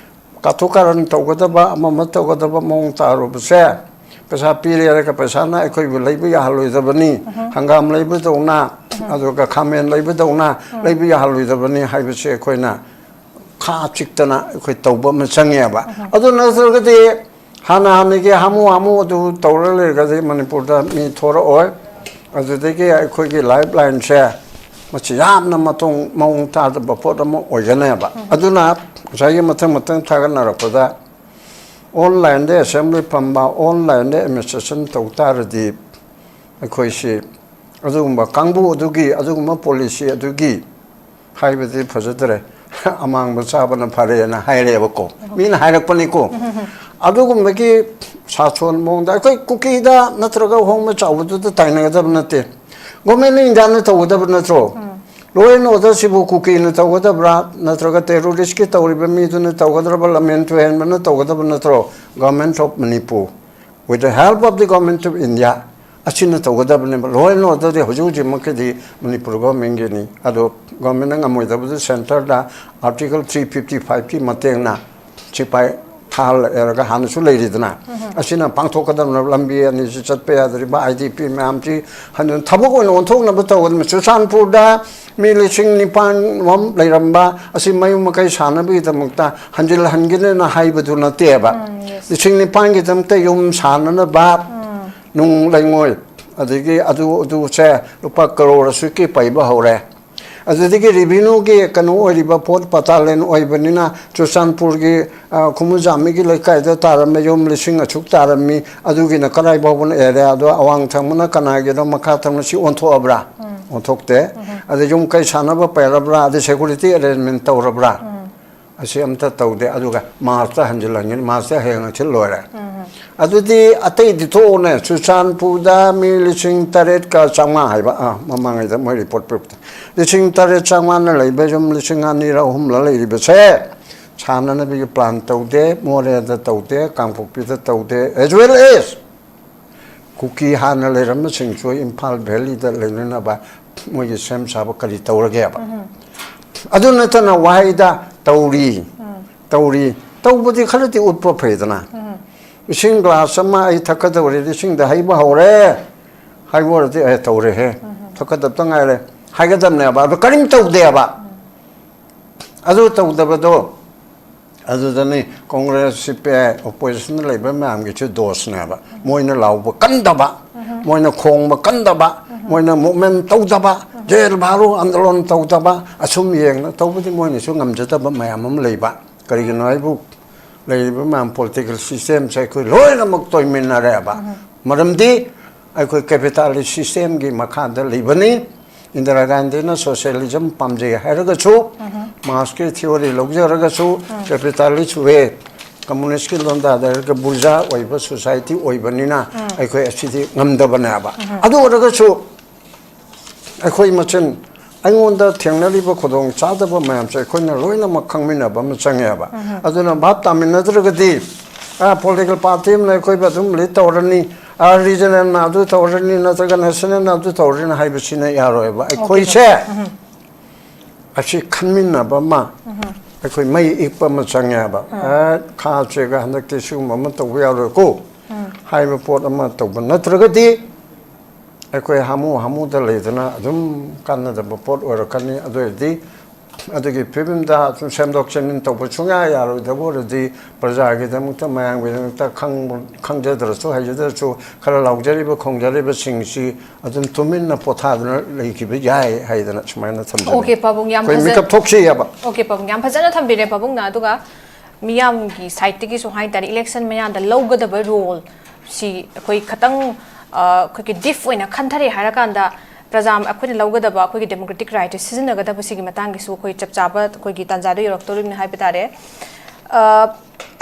ꯀꯥꯊꯣꯛ ꯀꯥꯔꯟ ꯇꯧꯒꯗꯕ, ꯑꯃ ꯑꯃ ꯇꯧꯒꯗꯕ ꯃꯑꯣꯡ ꯇꯥꯔꯨꯕꯁꯦ, ꯄꯩꯁꯥ ꯄꯤꯔꯦ ꯍꯥꯏꯔꯒ ꯄꯩꯁꯥꯅ ꯑꯩꯈꯣꯏꯕꯨ ꯂꯩꯕ ꯌꯥꯍꯜꯂꯣꯏꯗꯕꯅꯤ, ꯍꯪꯒꯥꯝ ꯂꯩꯕꯗꯧꯅ, ꯑꯗꯨꯒ ꯈꯥꯃꯦꯟ ꯂꯩꯕꯗꯧꯅ ꯂꯩꯕ ꯌꯥꯍꯜꯂꯣꯏꯗꯕꯅꯤ ꯍꯥꯏꯕꯁꯦ ꯑꯩꯈꯣꯏꯅ ꯈꯥ ꯆꯤꯛꯇꯅ ꯑꯩꯈꯣꯏ ꯇꯧꯕ ꯑꯃ ꯆꯪꯉꯦꯕ꯫ ꯑꯗꯨ ꯅꯠꯇ꯭ꯔꯒꯗꯤ ꯍꯥꯟꯅ ꯍꯥꯟꯅꯒꯤ ꯍꯥꯃꯨ ꯍꯥꯃꯨ ꯑꯗꯨ ꯇꯧꯔ ꯂꯩꯔꯒꯗꯤ ꯃꯅꯤꯄꯨꯔꯗ ꯃꯤ ꯊꯣꯔꯛꯑꯣꯏ꯫ ꯑꯗꯨꯗꯒꯤ ꯑꯩꯈꯣꯏꯒꯤ ꯂꯥꯏꯐ ꯂꯥꯏꯟꯁꯦ ꯃꯁꯤ ꯌꯥꯝꯅ ꯃꯇꯣꯡ ꯃꯑꯣꯡ ꯇꯥꯗꯕ ꯄꯣꯠ ꯑꯃ ꯑꯣꯏꯒꯅꯦꯕ꯫ ꯑꯗꯨꯅ ꯉꯁꯥꯏꯒꯤ ꯃꯊꯪ ꯃꯊꯪ ꯊꯥꯒꯠꯅꯔꯛꯄꯗ ꯑꯣꯟꯂꯥꯏꯟꯗ ꯑꯦꯁꯦꯝꯕ꯭ꯂꯤ ꯐꯝꯕ, ꯑꯣꯟꯂꯥꯏꯟꯗ ꯑꯦꯗꯃꯤꯅꯤꯁꯇ꯭ꯔꯦꯁꯟ ꯇꯧ ꯇꯥꯔꯗꯤ ꯑꯩꯈꯣꯏꯁꯤ ꯑꯗꯨꯒꯨꯝꯕ ꯀꯥꯡꯕꯨ ꯑꯗꯨꯒꯤ, ꯑꯗꯨꯒꯨꯝꯕ ꯄꯣꯂꯤꯁꯤ ꯑꯗꯨꯒꯤ ꯍꯥꯏꯕꯗꯤ ꯐꯖꯗ꯭ꯔꯦ, ꯑꯃꯥꯡꯕ ꯆꯥꯕꯅ ꯐꯔꯦꯅ ꯍꯥꯏꯔꯦꯕꯀꯣ, ꯃꯤꯅ ꯍꯥꯏꯔꯛꯄꯅꯤꯀꯣ꯫ ꯑꯗꯨꯒꯨꯝꯕꯒꯤ ꯁꯥꯁꯣꯟ ꯃꯑꯣꯡꯗ ꯑꯩꯈꯣꯏ ꯀꯨꯀꯤꯗ ꯅꯠꯇ꯭ꯔꯒ ꯑꯍꯣꯡꯕ ꯆꯥꯎꯕꯗꯨꯗ ꯇꯥꯏꯅꯒꯗꯕ ꯅꯠꯇꯦ꯫ ꯒꯣꯔꯃꯦꯟ ꯑꯣꯐ ꯏꯟꯗꯤꯌꯥꯅ ꯇꯧꯒꯗꯕ ꯅꯠꯇ꯭ꯔꯣ? ꯂꯣ ꯑꯦꯟ ꯑꯣꯔꯗꯔꯁꯤꯕꯨ ꯀꯨꯀꯤꯅ ꯇꯧꯒꯗꯕ꯭ꯔꯥ, ꯅꯠꯇ꯭ꯔꯒ ꯇꯦꯔꯣꯔꯤꯁꯀꯤ ꯇꯧꯔꯤꯕ ꯃꯤꯗꯨꯅ ꯇꯧꯒꯗ꯭ꯔꯕ, ꯂꯝꯍꯦꯟ ꯇꯨꯍꯦꯟꯕꯅ ꯇꯧꯒꯗꯕ ꯅꯠꯇ꯭ꯔꯣ? Government of Manipur, with the help of the Government of India, ꯑꯁꯤꯅ ꯇꯧꯒꯗꯕꯅꯦꯕ꯫ ꯂꯣ ꯑꯦꯟ ꯑꯣꯔꯗꯔꯗꯤ ꯍꯧꯖꯤꯛ ꯍꯧꯖꯤꯛꯃꯛꯀꯤꯗꯤ ꯃꯅꯤꯄꯨꯔ ꯒꯣꯔꯃꯦꯟꯒꯤꯅꯤ꯫ ꯑꯗꯣ ꯒꯣꯔꯃꯦꯟꯅ ꯉꯝꯃꯣꯏꯗꯕꯗꯨ ꯁꯦꯟꯇꯔꯗ Article three fifty five ꯀꯤ ꯃꯇꯦꯡꯅ ꯁꯤꯐꯥꯏ ꯊꯥꯍꯜꯂꯛꯑꯦꯔꯒ ꯍꯥꯟꯅꯁꯨ ꯂꯩꯔꯤꯗꯅ, ꯑꯁꯤꯅ ꯄꯥꯡꯊꯣꯛꯀꯗꯕꯅꯦꯕ꯫ ꯂꯝꯕꯤ ꯑꯅꯤꯁꯤ ꯆꯠꯄ ꯌꯥꯗ꯭ꯔꯤꯕ, ꯑꯥꯏ ꯗꯤ ꯄꯤ ꯃꯌꯥꯝꯁꯤ ꯍꯟꯗꯨꯅ ꯊꯕꯛ ꯑꯣꯏꯅ ꯑꯣꯟꯊꯣꯛꯅꯕ ꯇꯧꯒꯗꯕꯅꯤ꯫ ꯆꯨꯔꯆꯥꯟꯄꯨꯔꯗ ꯃꯤ ꯂꯤꯁꯤꯡ ꯅꯤꯄꯥꯟ ꯔꯣꯝ ꯂꯩꯔꯝꯕ ꯑꯁꯤ ꯃꯌꯨꯝ ꯃꯀꯩ ꯁꯥꯅꯕꯒꯤꯗꯃꯛꯇ ꯍꯟꯖꯤꯜꯍꯟꯒꯅꯤꯅ ꯍꯥꯏꯕꯗꯨ ꯅꯠꯇꯦꯕ꯫ ꯎꯝ, yes. ꯂꯤꯁꯤꯡ ꯅꯤꯄꯥꯟꯒꯤꯗꯃꯛꯇ ꯌꯨꯝ ꯁꯥꯅꯅꯕ ꯎꯝ꯫ ꯅꯨꯡ ꯂꯩꯉꯣꯏ, ꯑꯗꯒꯤ ꯑꯗꯨ, ꯑꯗꯨꯁꯦ ꯂꯨꯄꯥ ꯀꯔꯣꯔ ꯑꯁꯨꯛꯀꯤ ꯄꯩꯕ ꯍꯧꯔꯦ꯫ ꯑꯗꯨꯗꯒꯤ ꯔꯦꯚꯤꯅ꯭ꯌꯨꯒꯤ ꯀꯩꯅꯣ ꯑꯣꯏꯔꯤꯕ ꯄꯣꯠ ꯄꯇꯥꯂꯦꯟ ꯑꯣꯏꯕꯅꯤꯅ ꯆꯨꯔꯆꯥꯟꯄꯨꯔꯒꯤ, ꯑ, ꯈꯨꯃꯨꯖꯥꯃꯤꯒꯤ ꯂꯩꯀꯥꯏꯗ ꯇꯥꯔꯝꯕ ꯌꯨꯝ ꯂꯤꯁꯤꯡ ꯑꯁꯨꯛ ꯇꯥꯔꯝꯃꯤ, ꯑꯗꯨꯒꯤꯅ ꯀꯗꯥꯏ ꯐꯥꯎꯕꯅ ꯑꯦꯔꯤꯌꯥꯗꯣ, ꯑꯋꯥꯡ ꯊꯪꯕꯅ ꯀꯅꯥꯒꯤꯅꯣ, ꯃꯈꯥ ꯊꯪꯕꯅ ꯁꯤ ꯑꯣꯟꯊꯣꯛꯑꯕ꯭ꯔꯥ? ꯎꯝ꯫ ꯑꯣꯟꯊꯣꯛꯇꯦ꯫ ꯑꯗ ꯌꯨꯝ ꯀꯩ ꯁꯥꯟꯅꯕ ꯄꯩꯔꯕ꯭ꯔꯥ, ꯑꯗ security arrangement ꯇꯧꯔꯕ꯭ꯔꯥ? ꯑꯁꯤ ꯑꯝꯇ ꯇꯧꯗꯦ꯫ ꯑꯗꯨꯒ ꯃꯥꯔꯆꯇ ꯍꯟꯖꯤꯜꯍꯟꯒꯅꯤ, ꯃꯥꯔꯆꯇ ꯍꯌꯦꯡ ꯍꯪꯆꯤꯠ ꯂꯣꯏꯔꯦ꯫ ꯑꯗꯨꯗꯤ ꯑꯇꯩꯗꯤ ꯊꯣꯛꯑꯣꯅꯦ, ꯆꯨꯔꯆꯥꯟꯄꯨꯔꯗ ꯃꯤ ꯂꯤꯁꯤꯡ ꯇꯔꯦꯠꯀ ꯆꯥꯝꯃꯉꯥ ꯍꯥꯏꯕ, ꯑꯥ, ꯃꯃꯥꯡꯉꯩꯗ ꯃꯣꯏ report ꯄꯤꯔꯛꯄꯗ, ꯂꯤꯁꯤꯡ ꯇꯔꯦꯠ ꯆꯥꯝꯃꯉꯥꯅ ꯂꯩꯕ ꯌꯨꯝ ꯂꯤꯁꯤꯡ ꯑꯅꯤꯔ ꯑꯍꯨꯝꯂ ꯂꯩꯔꯤꯕꯁꯦ ꯁꯥꯟꯅꯅꯕꯒꯤ plan ꯇꯧꯗꯦ, ꯃꯣꯔꯦꯗ ꯇꯧꯗꯦ, ꯀꯥꯡꯄꯣꯛꯄꯤꯗ ꯇꯧꯗꯦ, as well as ꯀꯨꯀꯤ ꯍꯥꯟꯅ ꯂꯩꯔꯝꯕꯁꯤꯡꯁꯨ ꯏꯝꯐꯥꯜ valleyꯗ ꯂꯩꯅꯅꯕ ꯃꯣꯏꯒꯤ ꯁꯦꯝ ꯁꯥꯕ ꯀꯔꯤ ꯇꯧꯔꯒꯦꯕ? ꯑꯗꯨ ꯅꯠꯇꯅ ꯋꯥꯍꯩꯗ "ꯇꯧꯔꯤ, ꯇꯧꯔꯤ", ꯇꯧꯕꯗꯤ ꯈꯔꯗꯤ ꯎꯠꯄ ꯐꯩꯗꯅ꯫ ꯏꯁꯤꯡ glass ꯑꯃ ꯑꯩ ꯊꯛꯀꯗꯧꯔꯦ, ꯏꯁꯤꯡꯗ ꯍꯩꯕ ꯍꯧꯔꯦ ꯍꯥꯏꯕ ꯑꯣꯏꯔꯗꯤ, "ꯑꯦ, ꯇꯧꯔꯦꯍꯦ, ꯊꯛꯀꯗꯕꯇ ꯉꯥꯏꯔꯦ" ꯍꯥꯏꯒꯗꯕꯅꯦꯕ꯫ ꯑꯗꯨ ꯀꯔꯤꯝ ꯇꯧꯗꯦꯕ꯫ ꯑꯗꯨ ꯇꯧꯗꯕꯗꯣ, ꯑꯗꯨꯗꯅꯤ Congress, CPI, oppositionꯗ ꯂꯩꯕ ꯃꯌꯥꯝꯒꯤꯁꯨ ꯗꯣꯁꯅꯦꯕ꯫ ꯃꯣꯏꯅ ꯂꯥꯎꯕ ꯀꯟꯗꯕ, ꯃꯣꯏꯅ ꯈꯣꯡꯕ ꯀꯟꯗꯕ, ꯃꯣꯏꯅ movement ꯇꯧꯗꯕ, ꯖꯦꯜ ꯚꯥꯔꯣ ꯑꯟꯗꯣꯂꯟ ꯇꯧꯗꯕ, ꯑꯁꯨꯝ ꯌꯦꯡꯅ ꯇꯧꯕꯗꯤ ꯃꯣꯏꯅꯁꯨ ꯉꯝꯖꯗꯕ ꯃꯌꯥꯝ ꯑꯃ ꯂꯩꯕ꯫ ꯀꯔꯤꯒꯤꯅꯣ ꯍꯥꯏꯕꯨ, ꯂꯩꯔꯤꯕ ꯃꯌꯥꯝ political systemꯁꯦ ꯑꯩꯈꯣꯏ ꯂꯣꯏꯅꯃꯛ ꯇꯣꯏꯃꯤꯟꯅꯔꯦꯕ꯫ ꯃꯔꯝꯗꯤ ꯑꯩꯈꯣꯏ capitalist systemꯒꯤ ꯃꯈꯥꯗ ꯂꯩꯕꯅꯤ꯫ ꯏꯟꯗꯤꯔꯥ ꯒꯥꯟꯙꯤꯅ socialism ꯄꯥꯝꯖꯩ ꯍꯥꯏꯔꯒꯁꯨ, ꯃꯥꯔꯛꯁꯀꯤ theory ꯂꯧꯖꯔꯒꯁꯨ, capitalist way, communistꯀꯤ ꯂꯣꯟꯗꯥꯗ ꯍꯥꯏꯔꯒ bourgeois ꯑꯣꯏꯕ society ꯑꯣꯏꯕꯅꯤꯅ ꯑꯩꯈꯣꯏ ꯑꯁꯤꯗꯤ ꯉꯝꯗꯕꯅꯦꯕ꯫ ꯑꯗꯨ ꯑꯣꯏꯔꯒꯁꯨ ꯑꯩꯈꯣꯏ ꯃꯁꯦꯟ ꯑꯩꯉꯣꯟꯗ ꯊꯦꯡꯅꯔꯤꯕ ꯈꯨꯗꯣꯡ ꯆꯥꯗꯕ ꯃꯌꯥꯝꯁꯦ ꯑꯩꯈꯣꯏꯅ ꯂꯣꯏꯅꯃꯛ ꯈꯪꯃꯤꯟꯅꯕ ꯑꯃ ꯆꯪꯉꯦꯕ꯫ ꯑꯗꯨꯅ ꯚꯥꯞ ꯇꯥꯃꯤꯟꯅꯗ꯭ꯔꯒꯗꯤ, ꯑ, political party ꯑꯃꯅ ꯑꯩꯈꯣꯏꯕꯨ ꯑꯗꯨꯝ lead ꯇꯧꯔꯅꯤ, ꯑ, regionalꯅ ꯑꯗꯨ ꯇꯧꯔꯅꯤ, ꯅꯠꯇ꯭ꯔꯒ nationalꯅ ꯑꯗꯨ ꯇꯧꯔꯅꯤ ꯍꯥꯏꯕꯁꯤꯅ ꯌꯥꯔꯣꯏꯕ꯫ ꯑꯩꯈꯣꯏꯁꯦ ꯑꯁꯤ ꯈꯟꯃꯤꯟꯅꯕ ꯑꯃ ꯑꯩꯈꯣꯏ ꯃꯩ ꯏꯛꯄ ꯑꯃ ꯆꯪꯉꯦꯕ꯫ ꯑ, ꯈꯥ ꯆꯦꯒ ꯍꯟꯗꯛꯇꯤ ꯁꯤꯒꯨꯝꯕ ꯑꯃ ꯇꯧꯕ ꯌꯥꯔꯣꯏꯀꯣ ꯍꯥꯏꯕ ꯄꯣꯠ ꯑꯃ ꯇꯧꯕ ꯅꯠꯇ꯭ꯔꯒꯗꯤ, ꯑꯩꯈꯣꯏ ꯍꯥꯃꯨ ꯍꯥꯃꯨꯗ ꯂꯩꯗꯅ ꯑꯗꯨꯝ ꯀꯥꯟꯅꯗꯕ ꯄꯣꯠ ꯑꯣꯏꯔꯛꯀꯅꯤ꯫ ꯑꯗꯨ ꯑꯣꯏꯔꯗꯤ ꯑꯗꯨꯒꯤ ꯐꯤꯕꯝꯗ ꯑꯗꯨꯝ ꯁꯦꯝꯗꯣꯛ ꯁꯦꯝꯖꯤꯟ ꯇꯧꯕ ꯁꯨꯡꯌꯥ ꯌꯥꯔꯣꯏꯗꯕ ꯑꯣꯏꯔꯗꯤ, ꯄ꯭ꯔꯖꯥꯒꯤꯗꯃꯛꯇ, ꯃꯌꯥꯝꯒꯤꯗꯃꯛꯇ ꯈꯪꯕ-, ꯈꯪꯖꯗ꯭ꯔꯁꯨ ꯍꯩꯖꯗ꯭ꯔꯁꯨ ꯈꯔ ꯂꯥꯎꯖꯔꯤꯕ ꯈꯣꯡꯖꯔꯤꯕꯁꯤꯡꯁꯤ ꯑꯗꯨꯝ ꯇꯨꯃꯤꯟꯅ ꯄꯣꯊꯥꯗꯨꯅ ꯂꯩꯈꯤꯕ ꯌꯥꯏ ꯍꯥꯏꯗꯅ ꯁꯨꯃꯥꯏꯅ ꯊꯝꯖꯅꯤꯡꯉꯤ꯫ OK, ꯄꯥꯕꯨꯡ, ꯌꯥꯝ ꯑꯩꯈꯣꯏ ꯐꯖ-, ꯃꯤꯀꯞ ꯊꯣꯛꯁꯤ ꯍꯥꯏꯕ꯫ OK, ꯄꯥꯕꯨꯡ, ꯌꯥꯝ ꯐꯖꯅ ꯊꯝꯕꯤꯔꯦ ꯄꯥꯕꯨꯡꯅ꯫ ꯑꯗꯨꯒ ꯃꯤꯌꯥꯝꯒꯤ sideꯇꯒꯤꯁꯨ ꯍꯥꯏꯇꯥꯔꯦ, election ꯃꯌꯥꯗ ꯂꯧꯒꯗꯕ role ꯁꯤ ꯑꯩꯈꯣꯏ ꯈꯇꯪ, ꯑ, ꯑꯩꯈꯣꯏꯒꯤ deep ꯑꯣꯏꯅ ꯈꯟꯊꯔꯦ ꯍꯥꯏꯔꯀꯥꯟꯗ, ꯄ꯭ꯔꯖꯥ ꯑꯩꯈꯣꯏꯅ ꯂꯧꯒꯗꯕ ꯑꯩꯈꯣꯏꯒꯤ democratic right ꯁꯤꯖꯤꯟꯅꯒꯗꯕꯁꯤꯒꯤ ꯃꯇꯥꯡꯒꯤꯁꯨ ꯑꯩꯈꯣꯏ ꯆꯞ ꯆꯥꯕ ꯑꯩꯈꯣꯏꯒꯤ ꯇꯥꯟꯖꯥꯗꯣ ꯌꯧꯔꯛꯇꯧꯔꯤꯕꯅꯤ ꯍꯥꯏꯕ ꯇꯥꯔꯦ꯫ ꯑ,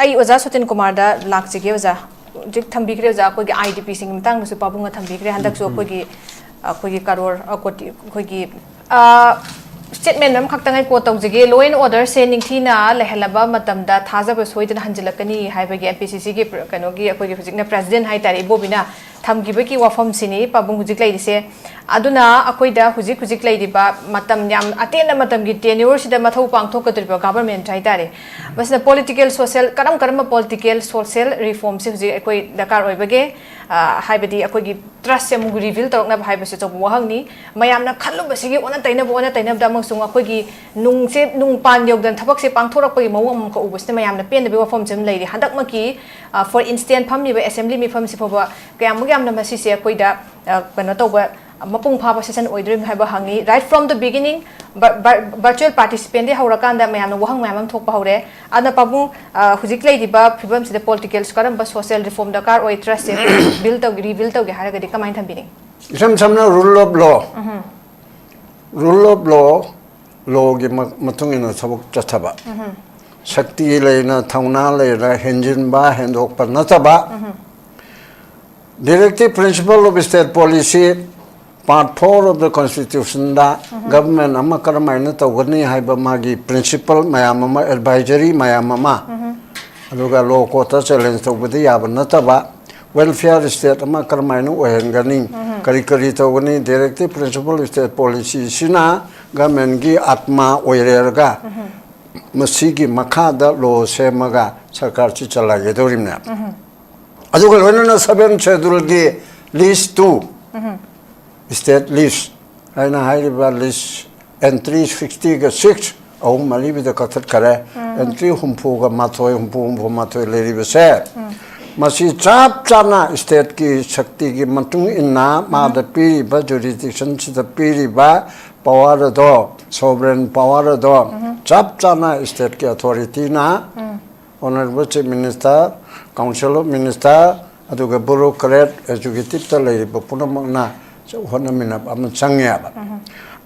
ꯑꯩ ꯑꯣꯖꯥ ꯁꯣꯇꯤꯟ ꯀꯨꯃꯥꯔꯗ ꯂꯥꯛꯆꯒꯦ꯫ ꯑꯣꯖꯥ ꯍꯧꯖꯤꯛ ꯊꯝꯕꯤꯈ꯭ꯔꯦ, ꯑꯣꯖꯥ ꯑꯩꯈꯣꯏꯒꯤ IDPꯁꯤꯡꯒꯤ ꯃꯇꯥꯡꯗꯁꯨ ꯄꯥꯕꯨꯡꯅ ꯊꯝꯕꯤꯈ꯭ꯔꯦ꯫ ꯍꯟꯗꯛꯁꯨ ꯑꯩꯈꯣꯏꯒꯤ ꯑꯩꯈꯣꯏꯒꯤ ꯀꯔꯣꯔ ꯑ, ꯀꯣꯇꯤ ꯑꯩꯈꯣꯏꯒꯤ statement ꯑꯃꯈꯛꯇꯪ ꯑꯩ quote ꯇꯧꯖꯒꯦ꯫ Law and orderꯁꯦ ꯅꯤꯡꯊꯤꯅ ꯂꯩꯍꯜꯂꯕ ꯃꯇꯝꯗ ꯊꯥꯖꯕ ꯁꯣꯏꯗꯅ ꯍꯟꯖꯤꯜꯂꯛꯀꯅꯤ ꯍꯥꯏꯕꯒꯤ MPCCꯒꯤ ꯀꯩꯅꯣꯒꯤ ꯑꯩꯈꯣꯏꯒꯤ ꯍꯧꯖꯤꯛꯅ president ꯍꯥꯏꯇꯥꯔꯦ, ꯏꯕꯣꯕꯤꯅ ꯊꯝꯈꯤꯕꯒꯤ ꯋꯥꯐꯝꯁꯤꯅꯤ ꯄꯥꯕꯨꯡ ꯍꯧꯖꯤꯛ ꯂꯩꯔꯤꯁꯦ꯫ ꯑꯗꯨꯅ ꯑꯩꯈꯣꯏꯗ ꯍꯧꯖꯤꯛ ꯍꯧꯖꯤꯛ ꯂꯩꯔꯤꯕ ꯃꯇꯝ ꯌꯥꯝ ꯑꯇꯦꯟꯕ ꯃꯇꯝꯒꯤ tenureꯁꯤꯗ ꯃꯊꯧ ꯄꯥꯡꯊꯣꯛꯀꯗꯧꯔꯤꯕ government ꯍꯥꯏꯇꯥꯔꯦ, ꯃꯁꯤꯅ political, social, ꯀꯔꯝ ꯀꯔꯝꯕ political, social reformꯁꯦ ꯍꯧꯖꯤꯛ ꯑꯩꯈꯣꯏ ꯗꯔꯀꯥꯔ ꯑꯣꯏꯕꯒꯦ? ꯑ, ꯍꯥꯏꯕꯗꯤ ꯑꯩꯈꯣꯏꯒꯤ trustꯁꯦ ꯑꯃꯨꯛ rebuild ꯇꯧꯔꯛꯅꯕ ꯍꯥꯏꯕꯁꯦ ꯑꯆꯧꯕ ꯋꯥꯍꯪꯅꯤ꯫ ꯃꯌꯥꯝꯅ ꯈꯜꯂꯨꯕꯁꯤꯒꯤ ꯑꯣꯟꯅ ꯇꯩꯅꯕ, ꯑꯣꯟꯅ ꯇꯩꯅꯕꯗ ꯑꯃꯁꯨꯡ ꯑꯩꯈꯣꯏꯒꯤ ꯅꯨꯡꯁꯦ, ꯅꯨꯡ ꯄꯥꯟ ꯌꯧꯗꯅ ꯊꯕꯛꯁꯦ ꯄꯥꯡꯊꯣꯔꯛꯄꯒꯤ ꯃꯑꯣꯡ ꯑꯃꯈꯛ ꯎꯕꯁꯤꯅ ꯃꯌꯥꯝꯅ ꯄꯦꯟꯗꯕꯒꯤ ꯋꯥꯐꯝꯁꯤ ꯑꯃ ꯂꯩꯔꯤ꯫ ꯍꯟꯗꯛꯃꯛꯀꯤ, ꯑ, for instance, ꯐꯝꯃꯤꯕ assembly ꯃꯤꯐꯝꯁꯤ ꯐꯥꯎꯕ ꯀꯌꯥꯃꯨꯛ ꯌꯥꯝꯅ ꯃꯁꯤꯁꯦ ꯑꯩꯈꯣꯏꯗ, ꯑ, ꯀꯩꯅꯣ ꯇꯧꯕ, ꯃꯄꯨꯡ ꯐꯥꯕ session ꯑꯣꯏꯗꯣꯔꯤꯕꯅꯤ ꯍꯥꯏꯕ ꯍꯪꯉꯤ꯫ Right from the beginning, ꯚꯔ-, ꯚꯔ-, virtual participantꯗꯒꯤ ꯍꯧꯔꯀꯥꯟꯗ ꯃꯌꯥꯝꯅ ꯋꯥꯍꯪ ꯃꯌꯥꯝ ꯑꯃ ꯊꯣꯛꯄ ꯍꯧꯔꯦ꯫ ꯑꯗꯨꯅ ꯄꯥꯕꯨꯡ, ꯑ, ꯍꯧꯖꯤꯛ ꯂꯩꯔꯤꯕ ꯐꯤꯕꯝꯁꯤꯗ politicals ꯀꯔꯝꯕ social reform ꯗꯔꯀꯥꯔ ꯑꯣꯏ, trustꯁꯦ build ꯇꯧꯒꯦ, rebuild ꯇꯧꯒꯦ ꯍꯥꯏꯔꯒꯗꯤ ꯀꯃꯥꯏꯅ ꯊꯝꯕꯤꯅꯤꯡꯉꯤ? ꯏꯁꯝ ꯁꯝꯅ rule of law, rule of law, lawꯒꯤ ꯃ-, ꯃꯇꯨꯡ ꯏꯟꯅ ꯊꯕꯛ ꯆꯠꯊꯕ, ꯁꯛꯇꯤ ꯂꯩꯅ, ꯊꯧꯅꯥ ꯂꯩꯅ ꯍꯦꯟꯖꯤꯟꯕ, ꯍꯦꯟꯗꯣꯛꯄ ꯅꯠꯇꯕ, directive principle of state policy, part four of the constitutionꯗ government ꯑꯃ ꯀꯔꯝꯍꯥꯏꯅ ꯇꯧꯒꯅꯤ ꯍꯥꯏꯕ ꯃꯥꯒꯤ principle ꯃꯌꯥꯝ ꯑꯃ, advisory ꯃꯌꯥꯝ ꯑꯃ, ꯑꯗꯨꯒ law courtꯇ challenge ꯇꯧꯕꯗꯤ ꯌꯥꯕ ꯅꯠꯇꯕ, welfare state ꯑꯃ ꯀꯔꯝꯍꯥꯏꯅ ꯑꯣꯏꯍꯟꯒꯅꯤ, ꯀꯔꯤ ꯀꯔꯤ ꯇꯧꯒꯅꯤ, directive principle state policyꯁꯤꯅ governmentꯀꯤ ꯑꯥꯠꯃꯥ ꯑꯣꯏꯔꯦꯔꯒ ꯃꯁꯤꯒꯤ ꯃꯈꯥꯗ law ꯁꯦꯝꯃꯒ ꯁꯔꯀꯥꯔꯁꯤ ꯆꯂꯥꯏꯒꯗꯧꯔꯤꯕꯅꯦ꯫ ꯑꯗꯨꯒ ꯂꯣꯏꯅꯅ seventh scheduleꯒꯤ list two, state list ꯍꯥꯏꯅ ꯍꯥꯏꯔꯤꯕ list entry sixtyꯒ six, ꯑꯍꯨꯝ ꯑꯔꯤꯕꯗ ꯀꯛꯊꯠꯈꯔꯦ꯫ Entry ꯍꯨꯝꯐꯨꯒ ꯃꯥꯊꯣꯏ, ꯍꯨꯝꯐꯨ, ꯍꯨꯝꯐꯨ ꯃꯥꯊꯣꯏ ꯂꯩꯔꯤꯕꯁꯦ, ꯃꯁꯤ ꯆꯞ ꯆꯥꯅ stateꯀꯤ ꯁꯛꯇꯤꯒꯤ ꯃꯇꯨꯡ ꯏꯟꯅ ꯃꯥꯗ ꯄꯤꯔꯤꯕ jurisdictionꯁꯤꯗ ꯄꯤꯔꯤꯕ power ꯑꯗꯣ, sovereign power ꯑꯗꯣ ꯆꯞ ꯆꯥꯅ stateꯀꯤ authorityꯅ, Honorable Chief Minister, Council of Minister, ꯑꯗꯨꯒ bureaucrat, executiveꯇ ꯂꯩꯔꯤꯕ ꯄꯨꯝꯅꯃꯛꯅ ꯍꯣꯠꯅꯃꯤꯟꯅꯕ ꯑꯃ ꯆꯪꯉꯦꯕ꯫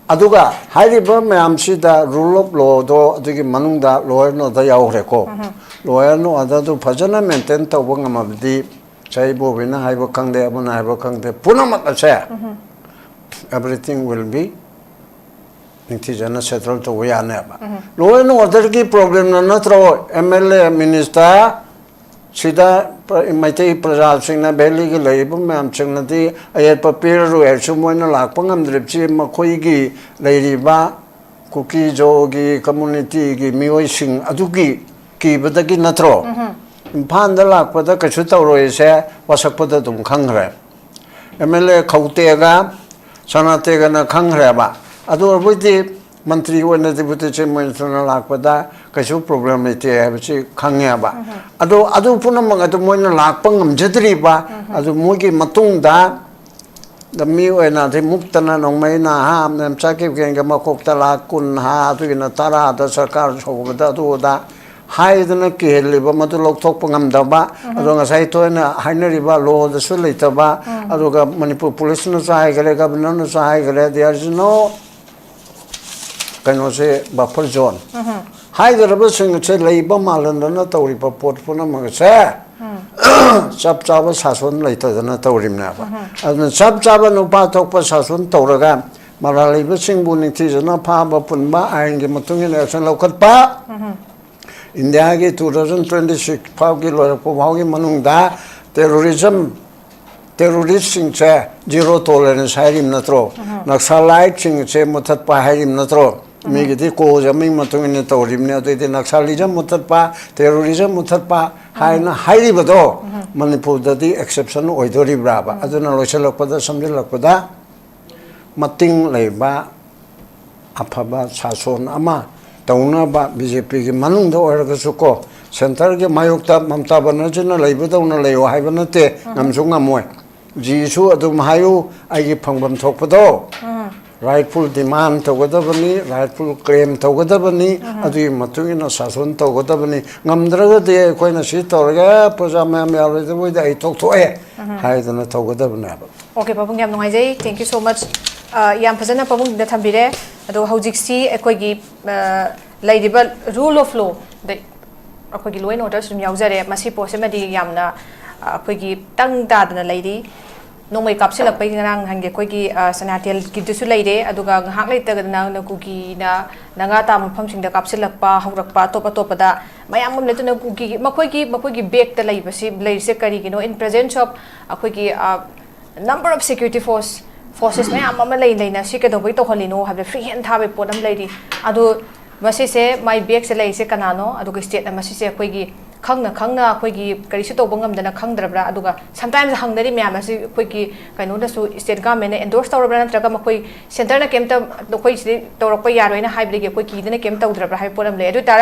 ꯑꯗꯨꯒ ꯍꯥꯏꯔꯤꯕ ꯃꯌꯥꯝꯁꯤꯗ rule of lawꯗꯣ ꯑꯗꯨꯒꯤ ꯃꯅꯨꯡꯗ law and order ꯌꯥꯎꯈ꯭ꯔꯦꯀꯣ꯫ Law and orderꯗꯨ ꯐꯖꯅ maintain ꯇꯧꯕ ꯉꯝꯃꯕꯗꯤ, ꯆꯍꯤ ꯕꯣꯕꯤꯅ ꯍꯥꯏꯕ ꯈꯪꯗꯦ, ꯑꯃꯅ ꯍꯥꯏꯕ ꯈꯪꯗꯦ, ꯄꯨꯝꯅꯃꯛ ꯑꯁꯦ everything will be ꯅꯤꯡꯊꯤꯖꯅ settle ꯇꯧꯕ ꯌꯥꯅꯦꯕ꯫ Law and orderꯒꯤ problemꯅ ꯅꯠꯇ꯭ꯔꯣ MLA, minister ꯁꯤꯗ ꯃꯩꯇꯩ ꯄ꯭ꯔꯖꯥꯁꯤꯡꯅ, valleyꯒꯤ ꯂꯩꯔꯤꯕ ꯃꯌꯥꯝꯁꯤꯡꯅꯗꯤ ꯑꯌꯦꯠꯄ ꯄꯤꯔꯔꯣꯏ ꯍꯥꯏꯔꯁꯨ, ꯃꯣꯏꯅ ꯂꯥꯛꯄ ꯉꯝꯗ꯭ꯔꯤꯕꯁꯤ ꯃꯈꯣꯏꯒꯤ ꯂꯩꯔꯤꯕ ꯀꯨꯀꯤ ꯖꯣꯒꯤ communityꯒꯤ ꯃꯤꯑꯣꯏꯁꯤꯡ ꯑꯗꯨꯒꯤ ꯀꯤꯕꯗꯒꯤ ꯅꯠꯇ꯭ꯔꯣ? ꯏꯝꯐꯥꯜꯗ ꯂꯥꯛꯄꯗ ꯀꯩꯁꯨ ꯇꯧꯔꯣꯏꯁꯦ ꯋꯥꯁꯛꯄꯗ ꯑꯗꯨꯝ ꯈꯪꯈ꯭ꯔꯦ꯫ MLA ꯈꯧꯇꯦꯒ ꯁꯅꯥꯇꯦꯒꯅ ꯈꯪꯈ꯭ꯔꯦꯕ꯫ ꯑꯗꯨ ꯑꯣꯏꯔꯕꯗꯤ ꯃꯟꯇ꯭ꯔꯤ ꯑꯣꯏꯅ deputy chief ministerꯅ ꯂꯥꯛꯄꯗ ꯀꯩꯁꯨ problem ꯂꯩꯇꯦ ꯍꯥꯏꯕꯁꯤ ꯈꯪꯉꯦꯕ꯫ ꯑꯗꯣ ꯑꯗꯨ ꯄꯨꯝꯅꯃꯛ ꯑꯗꯨ ꯃꯣꯏꯅ ꯂꯥꯛꯄ ꯉꯝꯖꯗ꯭ꯔꯤꯕ, ꯑꯗꯨ ꯃꯣꯏꯒꯤ ꯃꯇꯨꯡꯗ ꯃꯤ ꯑꯣꯏꯅ ꯑꯗꯩ ꯃꯨꯛꯇꯅ ꯅꯣꯡꯃꯩꯅ ꯍꯥ ꯃꯦꯝꯆꯥ ꯀꯤꯞꯒꯦꯟꯒ ꯃꯀꯣꯛꯇ ꯂꯥꯛ ꯀꯨꯟ ꯍꯥ ꯑꯗꯨꯒꯤꯅ ꯇꯔꯥꯗ ꯁꯔꯀꯥꯔ ꯁꯧꯕꯗ ꯑꯗꯨ ꯑꯗꯥ ꯍꯥꯏꯗꯅ ꯀꯤꯍꯜꯂꯤꯕ, ꯃꯗꯨ ꯂꯧꯊꯣꯛꯄ ꯉꯝꯗꯕ, ꯑꯗꯣ ꯉꯁꯥꯏ ꯊꯣꯏꯅ ꯍꯥꯏꯅꯔꯤꯕ lawꯗꯁꯨ ꯂꯩꯇꯕ, ꯑꯗꯨꯒ ꯃꯅꯤꯄꯨꯔ policeꯅꯁꯨ ꯍꯥꯏꯈꯔꯦ, governorꯅꯁꯨ ꯍꯥꯏꯈꯔꯦ, there is no ꯀꯩꯅꯣꯁꯦ buffer zone꯫ ꯍꯥꯏꯈ꯭ꯔꯕꯁꯤꯡ ꯑꯁꯦ ꯂꯩꯕ ꯃꯥꯜꯍꯟꯗꯅ ꯇꯧꯔꯤꯕ ꯄꯣꯠ ꯄꯨꯝꯅꯃꯛ ꯑꯁꯦ ꯆꯞ ꯆꯥꯕ ꯁꯥꯁꯣꯟ ꯂꯩꯇꯗꯅ ꯇꯧꯔꯤꯕꯅꯦꯕ꯫ ꯑꯗꯨꯅ ꯆꯞ ꯆꯥꯕ ꯅꯨꯄꯥ ꯊꯣꯛꯄ ꯁꯥꯁꯣꯟ ꯇꯧꯔꯒ ꯃꯔꯥꯜ ꯂꯩꯕꯁꯤꯡꯕꯨ ꯅꯤꯡꯊꯤꯖꯅ ꯐꯥꯕ ꯄꯨꯟꯕ, ꯑꯥꯏꯟꯒꯤ ꯃꯇꯨꯡ ꯏꯟꯅ action ꯂꯧꯈꯠꯄ, ꯏꯟꯗꯤꯌꯥꯒꯤ two thousand twenty six ꯐꯥꯎꯒꯤ ꯂꯣꯏꯔꯛꯄ ꯐꯥꯎꯒꯤ ꯃꯅꯨꯡꯗ terrorism, terroristꯁꯤꯡꯁꯦ zero tolerance ꯍꯥꯏꯔꯤꯕ ꯅꯠꯇ꯭ꯔꯣ? ꯅꯛꯁꯂꯥꯏꯠꯁꯤꯡꯁꯦ ꯃꯨꯊꯠꯄ ꯍꯥꯏꯔꯤꯕ ꯅꯠꯇ꯭ꯔꯣ? ꯃꯤꯒꯤꯗꯤ cause ꯑꯃꯒꯤ ꯃꯇꯨꯡ ꯏꯟꯅ ꯇꯧꯔꯤꯕꯅꯤ꯫ ꯑꯗꯨꯏꯗꯤ Naxalism ꯃꯨꯊꯠꯄ, terrorism ꯃꯨꯊꯠꯄ ꯍꯥꯏꯅ ꯍꯥꯏꯔꯤꯕꯗꯣ ꯃꯅꯤꯄꯨꯔꯗꯗꯤ exception ꯑꯣꯏꯗꯣꯔꯤꯕ꯭ꯔꯥꯕ? ꯑꯗꯨꯅ ꯂꯣꯏꯁꯤꯜꯂꯛꯄꯗ, ꯁꯝꯖꯤꯜꯂꯛꯄꯗ, ꯃꯇꯤꯡ ꯂꯩꯕ ꯑꯐꯕ ꯁꯥꯁꯣꯟ ꯑꯃ ꯇꯧꯅꯕ BJPꯒꯤ ꯃꯅꯨꯡꯗ ꯑꯣꯏꯔꯒꯁꯨ ꯀꯣ, centreꯒꯤ ꯃꯥꯌꯣꯛꯇ ꯃꯝꯇꯥ ꯕꯅꯔꯖꯤꯅ ꯂꯩꯕꯗꯧꯅ ꯂꯩꯌꯣ ꯍꯥꯏꯕ ꯅꯠꯇꯦ, ꯉꯝꯁꯨ ꯉꯝꯃꯣꯏ꯫ ꯖꯤꯁꯨ ꯑꯗꯨꯝ ꯍꯥꯏꯌꯨ, ꯑꯩꯒꯤ ꯐꯪꯐꯝ ꯊꯣꯛꯄꯗꯣ꯫ Rightful demand ꯇꯧꯒꯗꯕꯅꯤ, rightful claim ꯇꯧꯒꯗꯕꯅꯤ, ꯑꯗꯨꯒꯤ ꯃꯇꯨꯡ ꯏꯟꯅ ꯁꯥꯁꯟ ꯇꯧꯒꯗꯕꯅꯤ꯫ ꯉꯝꯗ꯭ꯔꯒꯗꯤ ꯑꯩꯈꯣꯏꯅ ꯁꯤ ꯇꯧꯔꯒ, "ꯑꯦ, ꯄ꯭ꯔꯖꯥ ꯃꯌꯥꯝ ꯌꯥꯔꯣꯏꯗꯕ ꯑꯣꯏꯗꯤ ꯑꯩ ꯇꯣꯛꯊꯣꯛꯑꯦ" ꯍꯥꯏꯗꯅ ꯇꯧꯒꯗꯕꯅꯦꯕ꯫ ꯑꯣꯀꯦ, ꯄꯥꯕꯨꯡ, ꯌꯥꯝ ꯅꯨꯡꯉꯥꯏꯖꯩ꯫ Thank you so much꯫ ꯑ, ꯌꯥꯝ ꯐꯖꯅ ꯄꯥꯕꯨꯡꯁꯤꯡꯗ ꯊꯝꯕꯤꯔꯦ꯫ ꯑꯗꯣ ꯍꯧꯖꯤꯛꯁꯤ ꯑꯩꯈꯣꯏꯒꯤ, ꯑ, ꯂꯩꯔꯤꯕ rule of law, ꯑꯩꯈꯣꯏꯒꯤ law and order ꯁꯨ ꯑꯗꯨꯝ ꯌꯥꯎꯖꯔꯦ꯫ ꯃꯁꯤ ꯄꯣꯠꯁꯤꯃꯗꯤ ꯌꯥꯝꯅ, ꯑ, ꯑꯩꯈꯣꯏꯒꯤ ꯇꯪ ꯇꯥꯗꯅ ꯂꯩꯔꯤ꯫ ꯅꯣꯡꯃꯩ ꯀꯥꯞꯁꯤꯜꯂꯛꯄꯒꯤ ꯉꯔꯥꯡ ꯅꯍꯥꯟꯒꯤ ꯑꯩꯈꯣꯏꯒꯤ, ꯑ, ꯁꯅꯥꯊꯦꯜꯒꯤꯗꯨꯁꯨ ꯂꯩꯔꯦ, ꯑꯗꯨꯒ ꯉꯥꯏꯍꯥꯛ ꯂꯩꯇꯗꯅ ꯀꯨꯀꯤꯅ ꯅꯥꯒꯥ ꯇꯥꯕ ꯃꯐꯝꯁꯤꯡꯗ ꯀꯥꯞꯁꯤꯜꯂꯛꯄ, ꯍꯧꯔꯛꯄ, ꯑꯇꯣꯞ ꯑꯇꯣꯞꯄꯗ ꯃꯌꯥꯝ ꯑꯃ ꯂꯩ꯫ ꯑꯗꯨꯅ ꯀꯨꯀꯤꯒꯤ, ꯃꯈꯣꯏꯒꯤ, ꯃꯈꯣꯏꯒꯤ back ꯇ ꯂꯩꯕꯁꯤ, ꯂꯩꯔꯤꯁꯦ ꯀꯔꯤꯒꯤꯅꯣ? In presence of ꯑꯩꯈꯣꯏꯒꯤ, ꯑ, number of security force, forces ꯃꯌꯥꯝ ꯑꯃ ꯂꯩ, ꯂꯩꯅ ꯁꯤ ꯀꯩꯗꯧꯕꯩ ꯇꯧꯍꯜꯂꯤꯅꯣ ꯍꯥꯏꯕꯗ, free hand ꯊꯥꯕꯒꯤ ꯄꯣꯠ ꯑꯃ ꯂꯩꯔꯤ꯫ ꯑꯗꯣ ꯃꯁꯤꯁꯦ, ꯃꯥꯏ back ꯁꯦ ꯂꯩꯔꯤꯁꯦ ꯀꯅꯥꯅꯣ? ꯑꯗꯨꯒ state ꯅ ꯃꯁꯤꯁꯦ ꯑꯩꯈꯣꯏꯒꯤ ꯈꯪꯅ ꯈꯪꯅ ꯑꯩꯈꯣꯏꯒꯤ ꯀꯔꯤꯁꯨ ꯇꯧꯕ ꯉꯝꯗꯅ ꯈꯪꯗ꯭ꯔꯕ꯭ꯔꯥ? ꯑꯗꯨꯒ sometimes ꯍꯪꯅꯔꯤ ꯃꯌꯥꯝ ꯑꯁꯤ ꯑꯩꯈꯣꯏꯒꯤ ꯀꯩꯅꯣꯅꯁꯨ, state government ꯅ endorse ꯇꯧꯔꯕ꯭ꯔꯥ, ꯅꯠꯇ꯭ꯔꯒ ꯃꯈꯣꯏ centre ꯅ ꯀꯩꯝꯇ ꯅꯈꯣꯏ ꯁꯤꯗꯤ ꯇꯧꯔꯛꯄ ꯌꯥꯔꯣꯏꯅ ꯍꯥꯏꯕꯗꯒꯤ ꯑꯩꯈꯣꯏ ꯀꯤꯗꯅ ꯀꯩꯝ ꯇꯧꯗ꯭ꯔꯕ꯭ꯔꯥ ꯍꯥꯏꯕ ꯄꯣꯠ ꯑꯃ ꯂꯩ꯫ ꯑꯗꯨ ꯑꯣꯏꯇꯥꯔꯒ